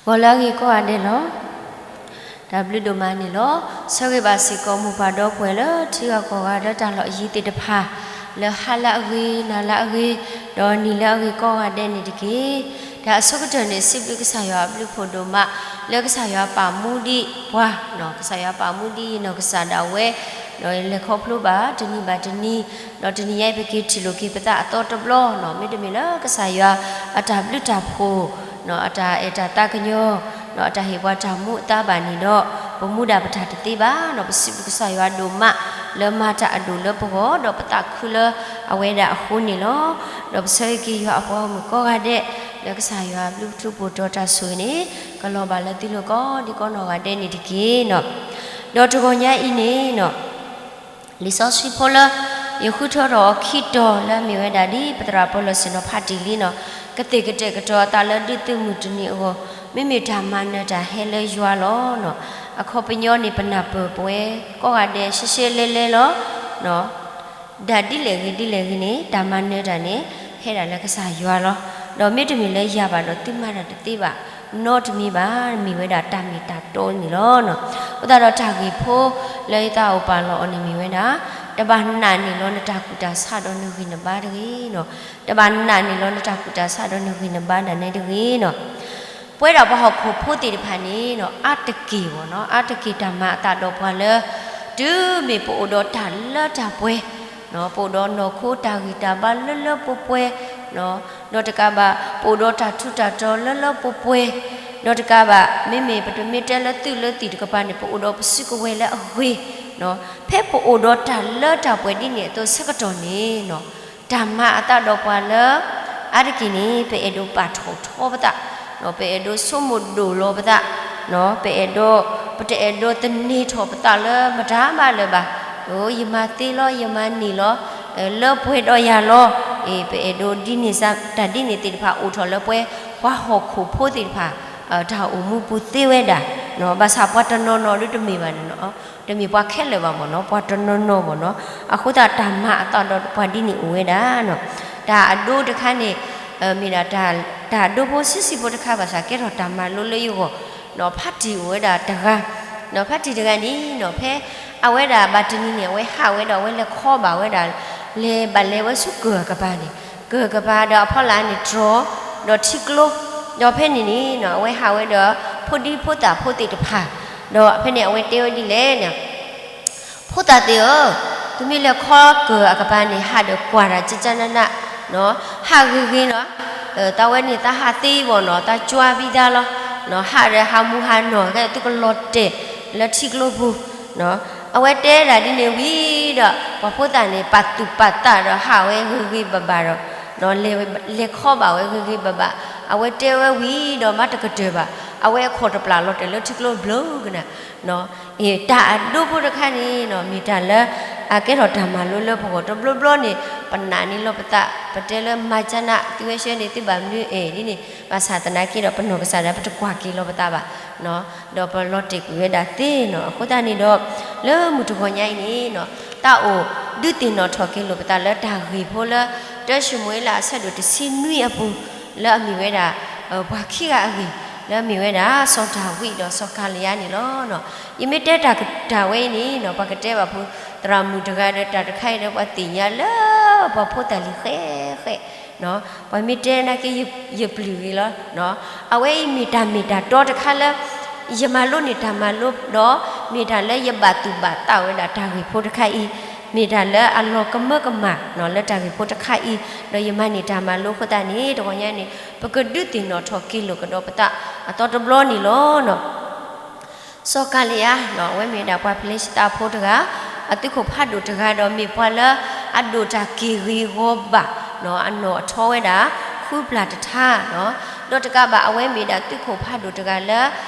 ဂီၤလၢအဂ့ၤကိးဂၤဒဲးလီၤ. တၢ်ဘျုးဒိၣ်မးန့ၣ်လီၤ. ဆၢဂ့ၤဘၣ်စ့ၢ်ကီးမိၢ်ပၢ်ဒီပုၢ်ဝဲၢ်လၢထံဂၤကီၢ်ဂၤလၢတၢ်လီၢ်အယံၤသ့ၣ်တဖၣ်, လၢဟါလၢအဂ့ၤ နၤလၢအဂ့ၤ, ဒီးနံၤလၢအဂ့ၤကိးဂၤဒဲးန့ၣ်တက့ၢ်. တၢ်အဆိကတၢၢ်န့ၣ် စံးဘျုးကစၢ်ယွၤအဘျုးဖှိၣ်ဒိၣ်မး လၢကစၢ်ယွၤပာ်မူဒံးပှၤ, ကစၢ်ယွၤပာ်မူဒံးယနီၢ်ကစၢ်ဒၣ်ဝဲ ဒီးလဲၤခီဖျိဘၣ်တနံၤဘၣ်တနံၤ, ဒီးတနံၤညါအံၤပက့ၤထံၣ်လိာ်က့ၤပသးအသီတဘျီနီၤ, မ့တမ့ၢ်လၢကစၢ်ယွၤအတၢ်ဘျုးတၢ်ဖှိၣ်, အတၢ်အဲၣ်တၢ်သးကညီၤ, အတၢ်ဟ့ၣ်ပှၤတၢ်မူအသးဘၣ်န့ၣ်ဒီး, ပမူဒၣ်ပတၢ်တသ့ဘၣ်နီၤ, ပစံးဘျုးကစၢ်ယွၤဒိၣ်မး လၢမၤတၢ်အဒိၣ်လၢပဂီၢ် ဒီးပသးခုလၢအဝဲဒၣ်အဃိန့ၣ်လီၤ. ဒီးပဆၢဂ့ၤက့ၤယွၤအပှၤဂီၢ်မုၢ်ကိးဂၤဒဲး, လၢကစၢ်ယွၤအဘျုးကထူးပိာ်တီၤတၢ်ဆိၣ်ဂ့ၤန့ၣ်, ကလီၤဘၣ်လၢသုလိၤကိးဒံကိးနီၢ်ဂၤဒဲးန့ၣ်တက့ၢ်နီၤ. ဒီးတဂီၤညါအံၤန့ၣ်နီၤ လံာ်စီဆှံဖိလၢ ယဃုထၢထီၣ်အီၤခံတီၤလၢအမ့ၢ်ဝဲဒၣ်ဒ်ပသရၣ်ပီလီၢ်စ့ၢ်နီၤဖးတံၢ်လံနီၤ, ကသ့ၣ်ကတဲာ်ကတီၤအသးလၢဒုးသုးမုၢ်တနံၤအဂီၢ်, မ့မ့ၢ်တၢ်မၤနၢၤတၢ်ဟဲလၢယွၤလီၤ. အခီပညီန့ၣ် ပနၢ်ပၢၢ်ပဝဲကိးဂၤဒဲးရှဲရှဲလဲလဲလီၤ. တၢ်ဒ်လဲၣ်ဂ့ၤဒ်လဲၣ်ဂ့ၤန့ၣ် တၢ်မၤနၢၤတၢ်န့ၣ် ဟဲဒၣ်လၢကစၢ်ယွၤလီၤ. ဒီးမ့တမ့ၢ်လၢယၤဘၣ်ဒီးသုမၤတၢ်တသ့ဘၣ်, နီတမံၤဘၣ်, မ့ၢ်ဝဲဒၣ်တၢ်မ့ၢ်တၢ်တီန့ၣ်လီၤ. အဃိသတးဒီးတၢ်ဂ့ၢ်ဖိလၢယသးအိၣ်ပာ်လီၤအီၤန့ၣ်မ့ၢ်ဝဲဒၣ်, တဘၣ်နာ်န့ၢ်လီၤနတၢ်ကူၣ်တၢ်ဆးဒီးနဂံၢ်နဘါတဂ့ၤနီၤ. တဘၣ်နာ်န့ၢ်လီၤနတၢ်ကူၣ်တၢ်ဆးဒီးနဂံၢ်နဘါဒၣ်နဲတဂ့ၤနီၤ. ပဝဲဒၣ်ပှၤဟီၣ်ခိၣ်ဖိသ့ၣ်တဖၣ်န့ၣ်နီၤ အါတက့ၢ်ဘၣ်နီၤ, အါတက့ၢ်တၢ်မၤအသးဒီးပှၤလၢ တုၤမ့ၢ်ပအိၣ်ဒီးတၢ်လၢတၢ်ပှဲၤ, ပအိၣ်ဒီးနီၢ်ခိတၢ်ဂံၢ်တၢ်ဘါလၢလၢပှဲၤပှဲၤ, ဒီးတကးဘၣ် ပအိၣ်ဒီးတၢ်ထူးတၢ်တီၤလၢလၢပှဲၤပှဲၤ, ဒီးတကးဘၣ် မ့မ့ၢ်ပတမ့ၢ်တဲလၢသုးလၢသံၣ်တကပၤန့ၣ် ပအိၣ်ဒီးပစုကဝဲၤလၢအဂ့ၤ, ဖဲပအိၣ်ဒီးတၢ်လၢတၢ်ပှဲၤဒ်န့ၣ်အသိးဆၢကတီၢ်န့ၣ်နီၤ, တၢ်မၤအသးဒီးပှၤလၢ အါတက့ၢ်န့ၣ် ပအဲၣ်ဒိးပာ်ထီၣ်ထီပသး, ပအဲၣ်ဒိးဆိကမိၣ်ဒိၣ်လီၤပသး, ပအဲၣ်ဒိး ပတအဲၣ်ဒိးသန့ၤထီၣ်ပသးလၢမတၤဘၣ်လၢၤဘၣ်, ယမၤသ့လီၤ ယမၤန့ၢ်လီၤ, လၢပှဲၤဒီးယၤလီၤ, အ့ ပအဲၣ်ဒိးဒ်န့ၣ်စ့ၢ် တၢ်ဒ်န့ၣ်သ့ၣ်တဖၣ်အိၣ်ထီၣ်လၢပှဲၤ ပှၤဟီၣ်ခိၣ်ဖိသ့ၣ်တဖၣ် တၢ်အိၣ်မူပူၤသ့ဝဲဒၣ်, ဘၣ်ဆၣ်ပှၤတနီၤနီၤဒ်တမ့ၢ်ဘၣ်န့ၣ်နီၤ, တမ့ၢ်ပှၤခဲလၢာ်ဘၣ်မ့ၢ်နီၤ, ပှၤတနီၤနီၤမ့ၢ်နီၤ, အဃိသတးတၢ်မၤအသးဒီးပှၤဒ်န့ၣ်အိၣ်ဝဲဒၣ်နီၤ, တၢ်အဒိတခါန့ၣ် မ့ၢ်ဒၣ် တၢ်အဒိဖိဆံးဆံးဖိတခါဘၣ်ဆၣ် ကဲထီၣ်တၢ်မၤလိလၢယဂီၢ်, ဖးတံၢ်အိၣ်ဝဲဒၣ်တဂၤ, ဖးတံၢ်တဂၤန့ၣ်နီၤ ဖဲအဝဲဒၣ်ဘၣ်တနံၤန့ၣ် အဝဲဟးဝဲဒီးအဝဲလဲၤခီဘၣ်ဝဲဒၣ်, လဲၤဘၣ်လဲၤဝဲဆူကၢၢ်အကပၤန့ၣ်, ကၢၢ်ကပၤဒီးအဖီလာ်န့ၣ်တြီၤ, ဒီးထံကျိ, ဒီးဖဲန့ၣ်န့ၣ်နီၤ အဝဲဟးဝဲဒီး ဖိဒံဖိသၣ်ဖိသ့ၣ်တဖၣ်, ဒီးဖဲန့ၣ်အဝဲတဲဝဲဒ်လဲၣ်န့ၣ် ဖိသၣ်သ့ၣ်ဧၢ, သုမ့ၢ်လဲၤခီကၢၢ်အကပၤန့ၣ် ဟးဒီးကွၢ်တၢ်ကကနန, ဟးဂ့ၤဂ့ၤနီၤ, တၢ်ဝဲန့ၣ်သးဟးသ့ဘၣ်နီၤ, တၢ်ကွၢ်ဘံသးလီၤ, ဟးဒီးဟးမူဟးနီၢ် သုကလီၤတဲာ်လၢထံကျိပူၤ, အဝဲတဲဒၣ်ဒ်န့ၣ်ဝံၤဒီး ပှၤဖိသၣ်န့ၣ် ပာ်သူၣ်ပာ်သးဒီးဟးဝဲဂ့ၤဂ့ၤဘၣ်ဘၣ်ဒီး လဲၤခီဘၣ်ဝဲဂ့ၤဂ့ၤဘၣ်ဘၣ်, အဝဲတဲဝဲဝံၤဒီးမၤတကတၢၢ်ဘၣ်, အဝဲအခီၣ်တပျၢ်လီၤတဲာ်လၢထံကျိဘျီကနၤ, တၢ်အဒိဖိတခါန့ၣ်နီၤ မ့ၢ်တၢ်လၢ အကဲထီၣ်တၢ်မၤလိလၢပဂီၢ်တဘျီဘျီန့ၣ် ပနာ်န့ၢ်လီၤပသး ပတဲလၢမၤကနၣ် သုဝဲရှဲန့ၣ် သုဘၣ်မနုၤအဲၣ်ဒ်န့ၣ် ဘၣ်ဆၣ်သနာ်က့ဒီး ပနီၢ်ကစၢ်ဒၣ်ပတကွၢ်က့ၤလီၤပသးဘၣ် ဒီးပလီၤတဲာ်ကွံာ်ဝဲဒၣ်သ့နီၤ. အဃိသတးန့ၣ်ဒီး လၢမုၢ်တဂီၤညါအံၤန့ၣ်နီၤ တၢ်အိၣ်ဒုးသ့ၣ်နီၣ်ထီၣ်က့ၤလိာ်ပသးလၢတၢ်ဂ့ၢ်ဖိလၢ တၢၡမူၤအ့လးအဆၢဒိၣ်တဆံနွံအပူၤ လၢအမ့ၢ်ဝဲဒၣ် ပှၤခံဂၤအဂ့ၢ် လၢအမ့ၢ်ဝဲဒၣ် စီၤဒၤဝံးဒီးစီၤကၤလံယါန့ၣ်လီၤ. ယမ့ၢ်တဲတၢ်ကတၢၢ်ဝဲအံၤန့ၣ်နီၤ ပှၤကတဲဘၣ်ဖိ သရၣ်မုၣ်တဂၤဒီးတၢ်တခါအံၤဒီး ပှၤသ့ၣ်ညါလၢပှၤဖိသၣ်လံၤဃဲးဃဲး ပှၤမ့ၢ်တဲနာ်က့ ယပျုၢ်ဂ့ၤလီၤ. အဝဲအံၤမ့ၢ်တၢ်မ့ၢ်တၢ်တီတခါလၢ ယမၤလိန့ၢ်တၢ်မၤလိဒီး မ့ၢ်တၢ်လၢယဘၣ်သူၣ်ဘၣ်သးဝဲဒၣ်တၢ်ဂ့ၢ်ဖိတခါအံၤ, မ့ၢ်တၢ်လၢအလီၤကမၢကမၣ်လၢတၢ်ဂ့ၢ်ဖိတခါအံၤ, ဒီးယမၤန့ၢ်တၢ်မၤလိအဃိသတးန့ၣ် တဂီၤညါန့ၣ် ပကဒုးသ့ၣ်နီၣ်ထီၣ်က့ၤလိာ်ကဒီးပသးအသီတဘျီန့ၣ်လီၤ. စီၤကၤလံယါ အဝဲမ့ၢ်ဒၣ်ပှၤဖလ့ၡသးဖိတဂၤ, အသုးခိၣ်ဖးဒိၣ်တဂၤဒီးမ့ၢ်ပှၤလၢအဒိၣ်တၢ်က့ၢ်ဂ့ၤဂီၤဘၣ်, အနီၣ်အထီဝဲဒၣ် ဃုပျၢ်တထါ, ဒီးတကးဘၣ်အဝဲမ့ၢ်ဒၣ်သုးခိၣ်ဖးဒိၣ်တဂၤလၢ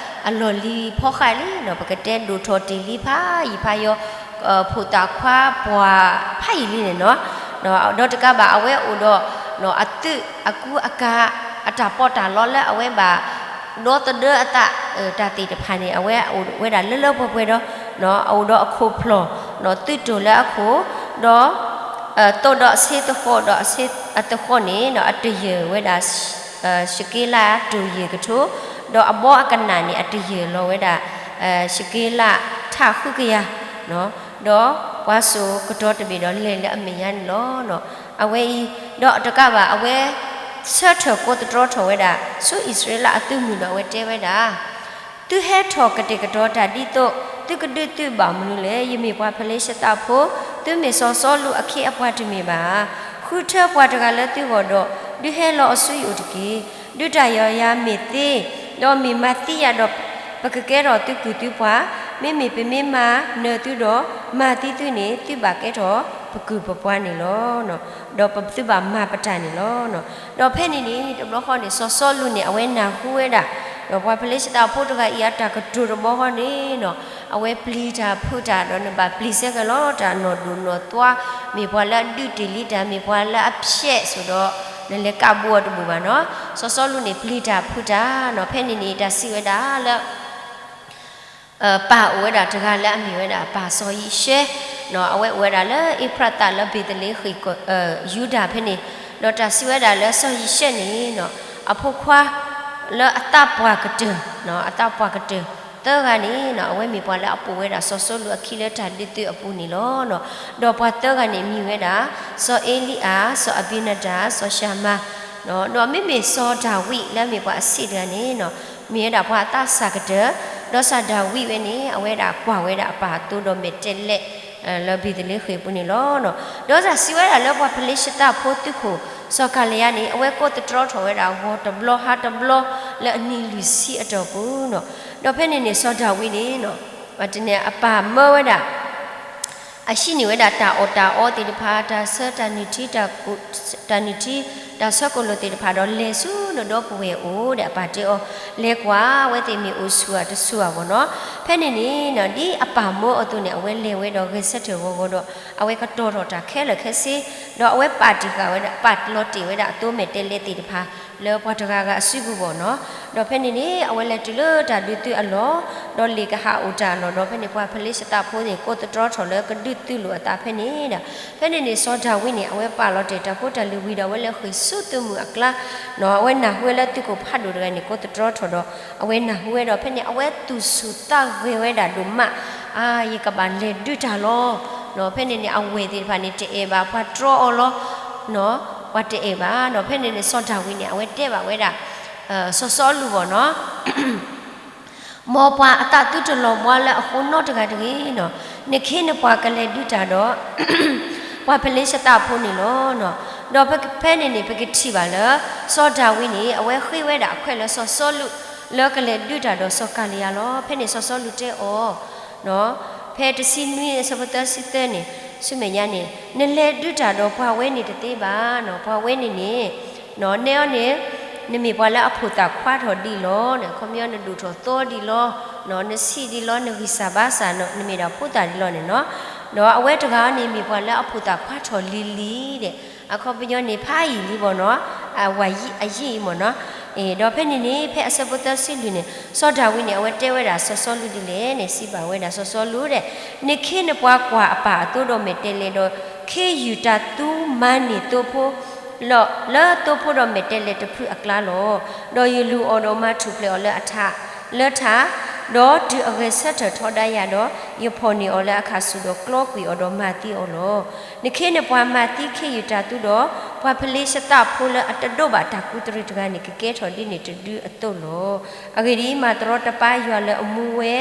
အလီၢ်လံၤဖီဃာ်လံနီၤ, ပကတဲဒိၣ်ထီၣ်တ့ၢ်လံဖးယံာ်ဖးယီၤ, ဖိသၣ်ခွါပှၢ်ဖးယံာ်လံန့ၣ်နီၤ, ဒီးတကးဘၣ်အဝဲအိၣ်ဒီး အသုးအကူအကၤ အတၢ်ပီးတၢ်လီလၢအဝဲဘၣ် ဒီသဒၢအသး တၢ်သ့ၣ်တဖၣ်န့ၣ် အဝဲအိၣ်ဝဲဒၣ်လၢလၢပှဲၤပှဲၤဒီး အအိၣ်ဒီးအခိၣ်ဖျီၣ် သုးတိၢ်လၢအခိၣ်, ဒီး သိးဒီးအဆ့သဃီးဒီးအဆ့အသဃီးန့ၣ် အတယၢၢ်ဝဲဒၣ် စက့လးတိၢ်ယဲၢ်ကထိ, ဒီးအဘီအကနၣ်န့ၣ် အတယၢၢ်လီၤဝဲဒၣ် ရှက့လးထးဃုကယၤ, ဒီးပှၤစိာ်ကတီၤတဘ့ၣ်ဒီးလဲၤလၢအမဲာ်ညါန့ၣ်လီၤ. အဝဲအံၤ ဒီးတကးဘၣ် အဝဲဆၢထၢၣ်ကိးသတြီထီၣ်ဝဲဒၣ် ဆူအံၣ်စရ့လးအသုးမုၢ်ဒီးအဝဲတဲဝဲဒၣ် သုဟဲထီၣ်ကတဲာ်ကတီၤတၢ်ဒ်သိး သုကဒုးသုးဘၣ်မနုၤလဲၣ်. ယမ့ၢ်ပှၤဖလ့ၡသးဖိ, သုမ့ၢ်စီၤစီလူးအခ့အပှၤတမ့ၢ်ဘၣ်ဧါ. ဃုထၢပှၤတဂၤလၢသုဂီၢ်ဒီး ဒုးဟဲလီၤအီၤဆူယအိၣ်တက့ၢ်. ဒုးတၢ်ယီၤယၤမ့ၢ်သ့, ဒီးမ့ၢ်မၤသံယၤဒီး ပကကဲထီၣ်သုကုၢ်သုပှၤ, မ့မ့ၢ်ပမ့ၢ်မၤနၢၤသုဒီး မၤသံသုန့ၣ် သုဘၣ်ကဲထီၣ်ပကုၢ်ပပှၤန့ၣ်လီၤ. ဒီးသုဘၣ်မၤပတၢ်န့ၣ်လီၤ. ဒီးဖဲန့ၣ်န့ၣ် တဘျီဃီန့ၣ် စီၤစီလူးန့ၣ် အဝဲနၢ်ဟူဝဲဒၣ် ဒီးပှၤဖလ့ၡသးဖိတဂၤအံၤအတၢ်ကတိၤတဘျီဃီန့ၣ် အဝဲပျံၤတၢ်ဖုးတၢ်ဒီး နဘၣ်ပျံၤဆဲကဲလီၤ တၢ်နီၢ်ဒိၣ်နီၢ်သွါ, မ့ၢ်ပှၤလၢအဒုးတ့ၢ်လံတၢ်, မ့ၢ်ပှၤလၢအဖျဲးစိၤဒီး နလဲၤကးဘူးအီၤတဘူၣ်ဘၣ်နီၤ. စီၤစီလူးန့ၣ်ပျံၤတၢ်ဖုးတၢ်နီၤ. ဖဲန့ၣ်န့ၣ် တၢ်စံးဝဲဒၣ်လၢ ပၢ်အိၣ်ဝဲဒၣ်တဂၤလၢအမ့ၢ်ဝဲဒၣ်ပၢ်စီၤယံၤၡဲ, အဝဲအိၣ်ဝဲဒၣ်လၢအ့ဖရးသးလၢဘ့းသလ့ဃ့ၣ် ယူဒၤဖဲန့ၣ်, ဒီးတၢ်စံးဝဲဒၣ်လၢစီၤယံၤၡဲန့ၣ် အဖိခွါလၢအသးပှၢ်ကတၢၢ်, အသးပှၢ်ကတၢၢ်သၢဂၤန့ၣ် အဝဲမ့ၢ်ပှၤလၢအပိာ်ဝဲဒၣ်စီၤစီလူးအခံလၢတၢ်ဒုးသုးအပူၤန့ၣ်လီၤ. ဒီးပှၤသၢဂၤန့ၣ်မ့ၢ်ဝဲဒၣ် စီၤအ့လံအၤ, စီၤအဘံနဒၤ, စီၤၡၤမၤ, ဒီးမ့မ့ၢ်စီၤဒၤဝံးလၢအမ့ၢ်ပှၤအဆံးတဂၤန့ၣ် မ့ၢ်ဝဲဒၣ်ပှၤအသးစၢ်ကတၢၢ်, ဒီးစီၤဒၤဝံးဝဲန့ၣ် အဝဲဒၣ်ကွၢ်ဝဲဒၣ်အပၢ်အသိဒီးမဲာ်တဲးလဲး လၢဘ့းသလ့ဃ့ၣ်အပူၤန့ၣ်လီၤ. ဒီးတၢ်စံးဝဲဒၣ်လၢပှၤဖလ့ၡသးဖိသုးခိၣ် စီၤကၤလံယါန့ၣ် အဝဲကိးသတြီထီၣ်ဝဲဒၣ်ဂီၤတဘျီဟါတဘျီလၢအနံၤလွံၢ်ဆံအတီၢ်ပူၤနီၤ. ဒီးဖဲန့ၣ်န့ၣ် စီၤဒၤဝံးန့ၣ် ပှၤတန့ၣ်အပၢ်မၢဝဲဒၣ် အဟံးန့ၢ်ဝဲဒၣ်တၢ်အီၣ်တၢ်အီသ့ၣ်တဖၣ်, တၢ်ဆၢတၢ်နုၢ်ထံ, တၢ်နုၢ်ထံ, တၢ်ဆၢကိၣ်လိာ်သ့ၣ်တဖၣ်ဒီး လဲၤဆူနဒီပုၢ်ဝဲၢ်အအိၣ်ဒီး အပၢ်တဲအီၤ, လဲၤကွၢ်ဝဲသ့ၣ်မ့ၢ်အိၣ်ဆူၣ်ဧါတဆူၣ်ဧါဘၣ်နီၤ. ဖဲန့ၣ်န့ၣ် ဒ်အပၢ်မၢအီၤအသိးန့ၣ် အဝဲလဲၤဝဲဒီးဂဲၤဆၢထၢၣ်ဂီၤဂီၤဒီး အဝဲကတီၤထီၣ်တၢ်ခဲလၢာ်ခဲဆ့, ဒီးအဝဲပာ်တ့ၢ်ဃာ်ဝဲဒၣ် ပာ်လီၤတ့ၢ်ဝဲဒၣ်အသိမဲာ်တဲးလဲးသ့ၣ်တဖၣ် လၢပှၤတဂၤဂၤအစုပူၤဘၣ်နီၤ. ဒီးဖဲန့ၣ်န့ၣ် အဝဲလဲၤတုၤလၢတၢ်ဒုးသုးအလီၢ်, ဒီးလ့ၣ်ကဟးအိၣ်တၢ်အလီၢ်ဒီး ဖဲန့ၣ်ပှၤဖလ့ၡသးဖိန့ၣ် ကိးသတြီထီၣ်လၢကဒုးသုးလိာ်အသးဖဲန့ၣ်ဒီး, ဖဲန့ၣ်န့ၣ် စီၤဒၤဝံးန့ၣ် အဝဲပာ်လီၤတ့ၢ်တၢ်ဖိတၢ်လံၤဝံၤဒီး အဝဲလဲၤဃ့ၢ်ဆူသုးမုၢ်အကျါနီၤ. အဝဲနၢ်ဟူဝဲလၢသုးခိၣ်ဖးဒိၣ်တဂၤန့ၣ် ကိးသတြီထီၣ်ဒီး အဝဲနၢ်ဟူဝဲဒီး ဖဲန့ၣ် အဝဲသူၣ်ဆူၣ်သးဂဲၤဝဲဒၣ်ဒိၣ်မး, အါ ယကဘၣ်လဲၤဒုးတၢ်လီၤ. ဖဲန့ၣ်န့ၣ် အဝဲၢ်သ့ၣ်တဖၣ်န့ၣ် တအဲၣ်ဘၣ် ပှၤတြီအီၤလီၤ. ပှၤတအဲၣ်ဘၣ်ဒီး ဖဲန့ၣ်န့ၣ် စီၤဒၤဝံးန့ၣ် အဝဲတဲဘၣ်ဝဲဒၣ် စီၤစီလူးဘၣ်နီၤ မ်ပှၤအသးသုတလီၤဘှါလၢအဃိနီတဂၤတဂ့ၤနီၤ. နခ့နပှၤကလဲၤဒုးတၢ်ဒီး ပှၤဖလ့ၡသးဖိန့ၣ်လီၤ. ဒီးဖဲန့ၣ်န့ၣ် ပကထံၣ်ဘၣ်လၢ စီၤဒၤဝံးန့ၣ် အဝဲဃ့ဝဲဒၣ်အခွဲးလၢစီၤစီလူး လၢကလဲၤဒုးတၢ်ဒီးစီၤကၤလံယါလီၤ. ဖဲန့ၣ်စီၤစီလူးတဲအီၤ ဖဲတဆံနွံအဆၢဖိသၢဆံသၢန့ၣ် ဆူမဲာ်ညါန့ၣ် နလဲၤဒုးတၢ်ဒီးပှၤဝဲန့ၣ်တသ့ဘၣ်နီၤ. ပှၤဝဲန့ၣ်န့ၣ် နဲအီၤန့ၣ် နမ့ၢ်ပှၤလၢအဖိသၣ်ခွါထီၣ်ဒံးလီၤန့ၣ်, ခီပညီနဒိၣ်ထီၣ်သီဒံးလီၤ, နဆံးဒံးလီၤ, နဂံၢ်စၢ်ဘါစၢ်, နမ့ၢ်ဒၣ်ဖိသၣ်ဒံးလီၤန့ၣ်နီၤ. ဒီးအဝဲတဂၤန့ၣ် မ့ၢ်ပှၤလၢအဖိသၣ်ခွါထီၣ်လံၤလံၤဒီး အခီပညီန့ၣ် ဖးယံာ်လံဘၣ်နီၤ, အဝဲအယံာ်အံၤမ့ၢ်နီၤ. ဒီးဖဲန့ၣ်န့ၣ် ဖဲအဆၢဖိသၢဆံလွံၢ်န့ၣ် စီၤဒၤဝံးန့ၣ် အဝဲတဲဝဲဒၣ်စီၤစီလူးဒ်လဲၣ်န့ၣ် စံးဘၣ်ဝဲဒၣ်စီၤစီလူးဒီး နခ့နပှၤကွၢ်အပၢ်အသိဒီးမဲာ်တဲးလဲးဒီး ခ့ယုၢ်တၢ်သူမၤန့ၢ်သိဖိ လၢသိဖိဒီးမဲာ်တဲးလဲးတဖုအကျါလီၤ. ဒီးယလူၤအီၤဒီးမၤထူၣ်ဖျဲးအီၤလၢအထး, လၢထး, ဒီးတုၤအဂဲၤဆၢထၢၣ်ထီဒါယၤဒီး ယဖီၣ်န့ၢ်အီၤလၢအခးဆူၣ်ဒီးကျီကွံာ်အီၤဒီးမၤသံအီၤလီၤ. နခ့နပှၤမၤသံခ့ယုၢ်တၢ်သူဒီး ပှၤဖလ့ၡသးဖိလၢအတဒိးဘၣ်တၢ်ကူးတရံးတဂၤန့ၣ် ကကဲထီၣ်ဒ်န့ၣ်တဒုအသိးလီၤ. အဂ့ၢ်ဒ်အံၤ, မၤတရီတပါယွၤလၢအမူဝဲ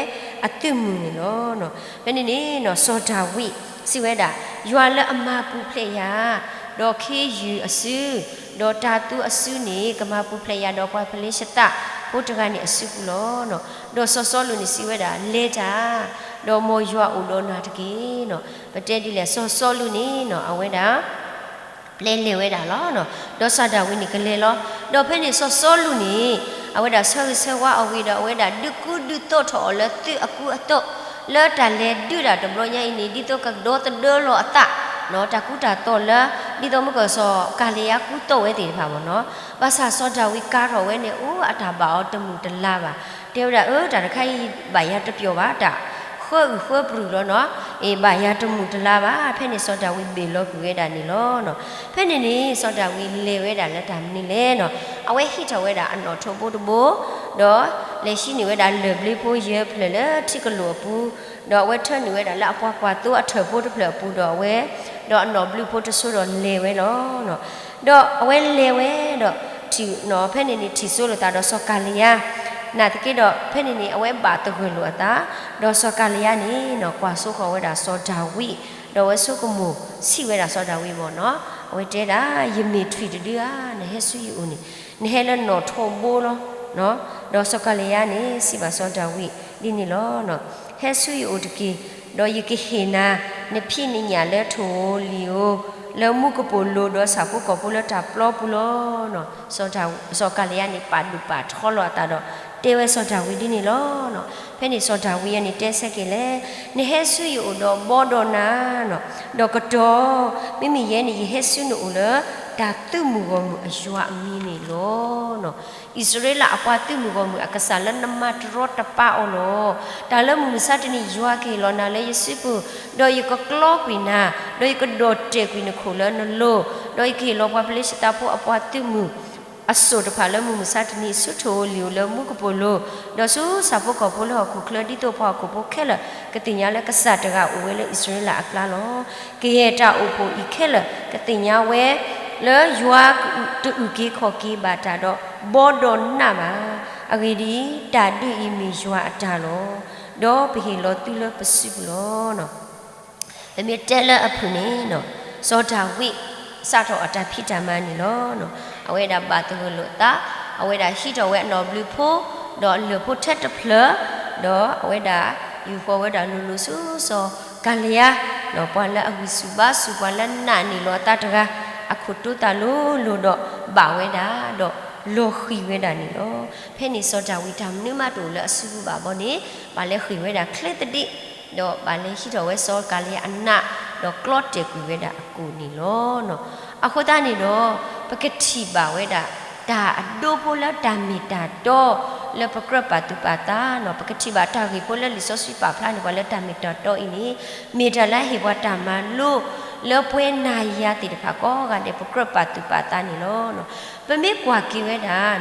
အသုးမုၢ်န့ၣ်လီၤ. ဖဲန့ၣ်န့ၣ် စီၤဒၤဝံးစံးဝဲဒၣ်, ယွၤလၢအမၤပူၤဖျဲးယၤ ဒီးခ့ယုၢ်အစု, ဒီးတၢ်သူအစုန့ၣ် ကမၤပူၤဖျဲးယၤဒီးပှၤဖလ့ၡသးဖိတဂၤန့ၣ်အစုပူၤလီၤ. ဒီးစီၤစီလူးန့ၣ်စံးဝဲဒၣ်, လဲၤတၢ်, ဒီးမ်ယွၤအိၣ်ဒီးနၤတက့ၢ်. ပတဲဒ်လဲၣ်, စီၤစီလူးန့ၣ် အဝဲဒၣ် ပျဲလဲၤဝဲဒၣ်လီၤ. ဒီးစီၤဒၤဝံးန့ၣ်ကလဲၤလီၤ. ဒီးဖဲန့ၣ်စီၤစီလူးန့ၣ် အဝဲဒၣ်ဆၢဂ့ၤဆၢဝါအီၤဝံၤဒီး အဝဲဒၣ်ဒုးကူဒုးသိးထီၣ်အီၤလၢသုးအကူအသိး, လၢတၢ်လဲၤဒုးတၢ်တဘျီညါအံၤန့ၣ် ဒ်သိးကဒီသဒၢလီၤအသး, တၢ်ကူတၢ်သိးလၢ ဒ်သိးမုၢ်ကီၢ်စီၤကၤလံယါကူသိးဝဲသ့ၣ်တဖၣ်မ့ၢ်နီၤ. ဘၣ်ဆၣ်စီၤဒၤဝံးကၤထီၣ်ဝဲန့ၣ် အိၣ်အတၢ်ဘၣ်အီၤတမုာ်တလၤဘၣ်. တဲဝဲဒၣ် အၢ တၢ်တခါအံၤဘၣ်ယၤတပျီၢ်ဘၣ်, တၢ်ဃၢအုၣ်ဃၢပျုၢ်လီၤနီၤ, အ့ၣ် ဘၣ်ယၤတမုာ်တလၤဘၣ်. ဖဲန့ၣ်စီၤဒၤဝံးဘ့ၣ်လီၤကွံာ်ဝဲဒၣ်န့ၣ်လီၤ. ဖဲန့ၣ်န့ၣ် စီၤဒၤဝံးလဲၤဝဲဒၣ်လၢတၢ်မနုၤလဲၣ်နီၤ, အဝဲဟံးထီၣ်ဝဲဒၣ်အနီၣ်ထိးဘိတဘိ, ဒီး လဲၤဟံးန့ၢ်ဝဲဒၣ်လၢၢ်ဘျ့ဖိယဲၢ်ဖျၢၣ်လၢထံကလိာ်အပူၤ, ဒီးအဝဲထၢနုာ်ဝဲဒၣ်လၢအပှၤကွၢ်သိအထၢၣ်ဖိတဖျၢၣ်အပူၤဒီးအဝဲ, ဒီးအနီၣ်ဘျုးဖိတစိၤဒီးလဲၤဝဲလီၤ. ဒီးအဝဲလဲၤဝဲဒီး, ဖဲန့ၣ်န့ၣ်ထံၣ်စိလိာ်သးဒီးစီၤကၤလံယါ, နာ်သက့ဒီးဖဲန့ၣ်န့ၣ် အဝဲဘၣ်သဂၢၢ်လိာ်အသး, ဒီးစီၤကၤလံယါန့ၣ် ကွၢ်စိဃီၤဝဲဒၣ်စီၤဒၤဝံး, ဒီးအဝဲဆိကမိၣ်ဆံးဝဲဒၣ်စီၤဒၤဝံးဘၣ်နီၤ, အဝဲတဲဒၣ် ယမ့ၢ်ထွံၣ်တဒုဧါ, နဟဲဆူယအိၣ်န့ၣ်, နဟဲလၢနီၣ်ထိးဘိလီၤ. ဒီးစီၤကၤလံယါန့ၣ် စံးဘၣ်စီၤဒၤဝံးဒ်န့ၣ်လီၤ. ဟဲဆူယအိၣ်တက့ၢ်, ဒီးယကဟ့ၣ်နၤ နဖံးနညၣ်လၢထိၣ်ဧိၤလံၣ်ဧိၤ, လၢမူကပိာ်လိၤဒီးဆၣ်ဖိကီၢ်ဖိလၢတၢ်ပျီပူၤလီၤ. စီၤကၤလံယါန့ၣ် ပာ်ဒိၣ်ပာ်ထီလီၤအသးဒီး တဲဝဲစီၤဒၤဝံးဒ်န့ၣ်လီၤ. ဖဲန့ၣ်စီၤဒၤဝံးန့ၣ်တဲဆၢက့ၤလဲၣ်, နဟဲဆူယအိၣ်ဒီးဘီဒီးနၤ, ဒီးကတီၢ်, မ့မ့ၢ်ယဲန့ၣ် ယဟဲဆူနအိၣ်လၢ တၢ်သုးမုၢ်ဂီၢ်မုၢ်အယွၤအမံၤန့ၣ်လီၤ. အံၣ်စရ့လးအပှၤသုးမုၢ်ဂီၢ်မုၢ်အကစၢ်လၢနမၤတရီတပါအီၤလီၤ. တၢ်လၢမုၢ်မဆါတနံၤယွၤကဟ့ၣ်လီၤနၤလၢယစုပူၤ, ဒီးယကကျီကွံာ်နၤ, ဒီးယကဒီၣ်တဲာ်ကွံာ်နခိၣ်လၢနလိၤ, ဒီးယကဟ့ၣ်လီၤပှၤဖလ့ၡသးဖိအပှၤသုးမုၢ် အစိၣ်တဖၣ်လၢမုၢ်မဆါတနံၤ ဆူထိၣ်ဧိၤလံၣ်ဧိၤလၢမူကပိာ်လိၤ, ဒီးဆူဆၣ်ဖိကီၢ်ဖိလၢဟီၣ်ခိၣ်ချၢ ဒ်သိးပှၤဟီၣ်ခိၣ်ဖိခဲလၢာ်ကသ့ၣ်ညါလၢကစၢ်တဂၤအိၣ်ဝဲလၢအံၣ်စရ့လးအကျါလီၤ. ကယဲၢ်တၢ်အိၣ်ဖှိၣ်အံၤခဲလၢာ် ကသ့ၣ်ညါဝဲ လၢယွၤတအုၣ်က့ၤခီၣ်က့ၤဘၣ်တၢ်ဒီး ဘီဒီးနးဘၣ်. အဂ့ၢ်ဒ်အံၤ, တၢ်ဒုးအံၤမ့ၢ်ယွၤအတၢ်လီၤ. ဒီးပဟ့ၣ်လီၤသုလၢပစုပူၤလီၤ. ပမ့ၢ်တဲလၢအဖုၣ်န့ၣ်, စီၤဒၤဝံး စးထီၣ်အတၢ်ဖံးတၢ်မၤန့ၣ်လီၤ. အဝဲဒၣ်ဘၣ်သဂၢၢ်လိာ်အသး, အဝဲဒၣ်ဟံးထီၣ်ဝဲအနီၣ်ဘျုးဖိ, ဒီးအလၢၢ်ဖိထဲတဖျၢၣ်, ဒီးအဝဲဒၣ်ယူာ်ဃီၤဝဲဒၣ်လိၤလိၤဆူစီၤကၤလံယါ, ဒီးပှၤလၢအဂံၢ်ဆူၣ်ဘါဆူၣ် ပှၤလၢနာ်န့ၢ်လီၤအသးတဂၤ, အခိၣ်တိသးလိၤလိၤဒီးဘၣ်ဝဲဒၣ်, ဒီးလီၤဃံၤဝဲဒၣ်န့ၣ်လီၤ. ဖဲန့ၣ်စီၤဒၤဝံးတၢ်မနုၤမးတအိၣ်လၢအစုပူၤဘၣ်ဘီန့ၣ်, ဘၣ်လဲၤဃ့ၢ်ဝဲဒၣ်ချ့သဒ့, ဒီးဘၣ်လဲၤဟံးထီၣ်ဝဲစီၤကၤလံယါအနး, ဒီးကျီတဲာ်ကွံာ်ဝဲဒၣ်အကိၣ်န့ၣ်လီၤ. အဃိသတးန့ၣ်ဒီး, ပကထံၣ်ဘၣ်ဝဲဒၣ် တၢ်အဒိဖိလၢတၢ်မ့ၢ်တၢ်တီ လၢပကြၢးပာ်သူၣ်ပာ်သးန့ၣ်, ပကထံၣ်ဘၣ်တၢ်ဂ့ၢ်ဖိလၢလံာ်စီဆှံပာ်ဖျါန့ၢ်ပှၤလၢတၢ်မ့ၢ်တၢ်တီအံၤန့ၣ်, မ့ၢ်တၢ်လၢအဟ့ၣ်ပှၤတၢ်မၤလိ, လၢပဝဲနၤယၤသ့ၣ်တဖၣ်ကိးဂၤဒဲး ပကြၢးပာ်သူၣ်ပာ်သးန့ၣ်လီၤ. ပမ့ၢ်ကွၢ်က့ၤဝဲဒၣ်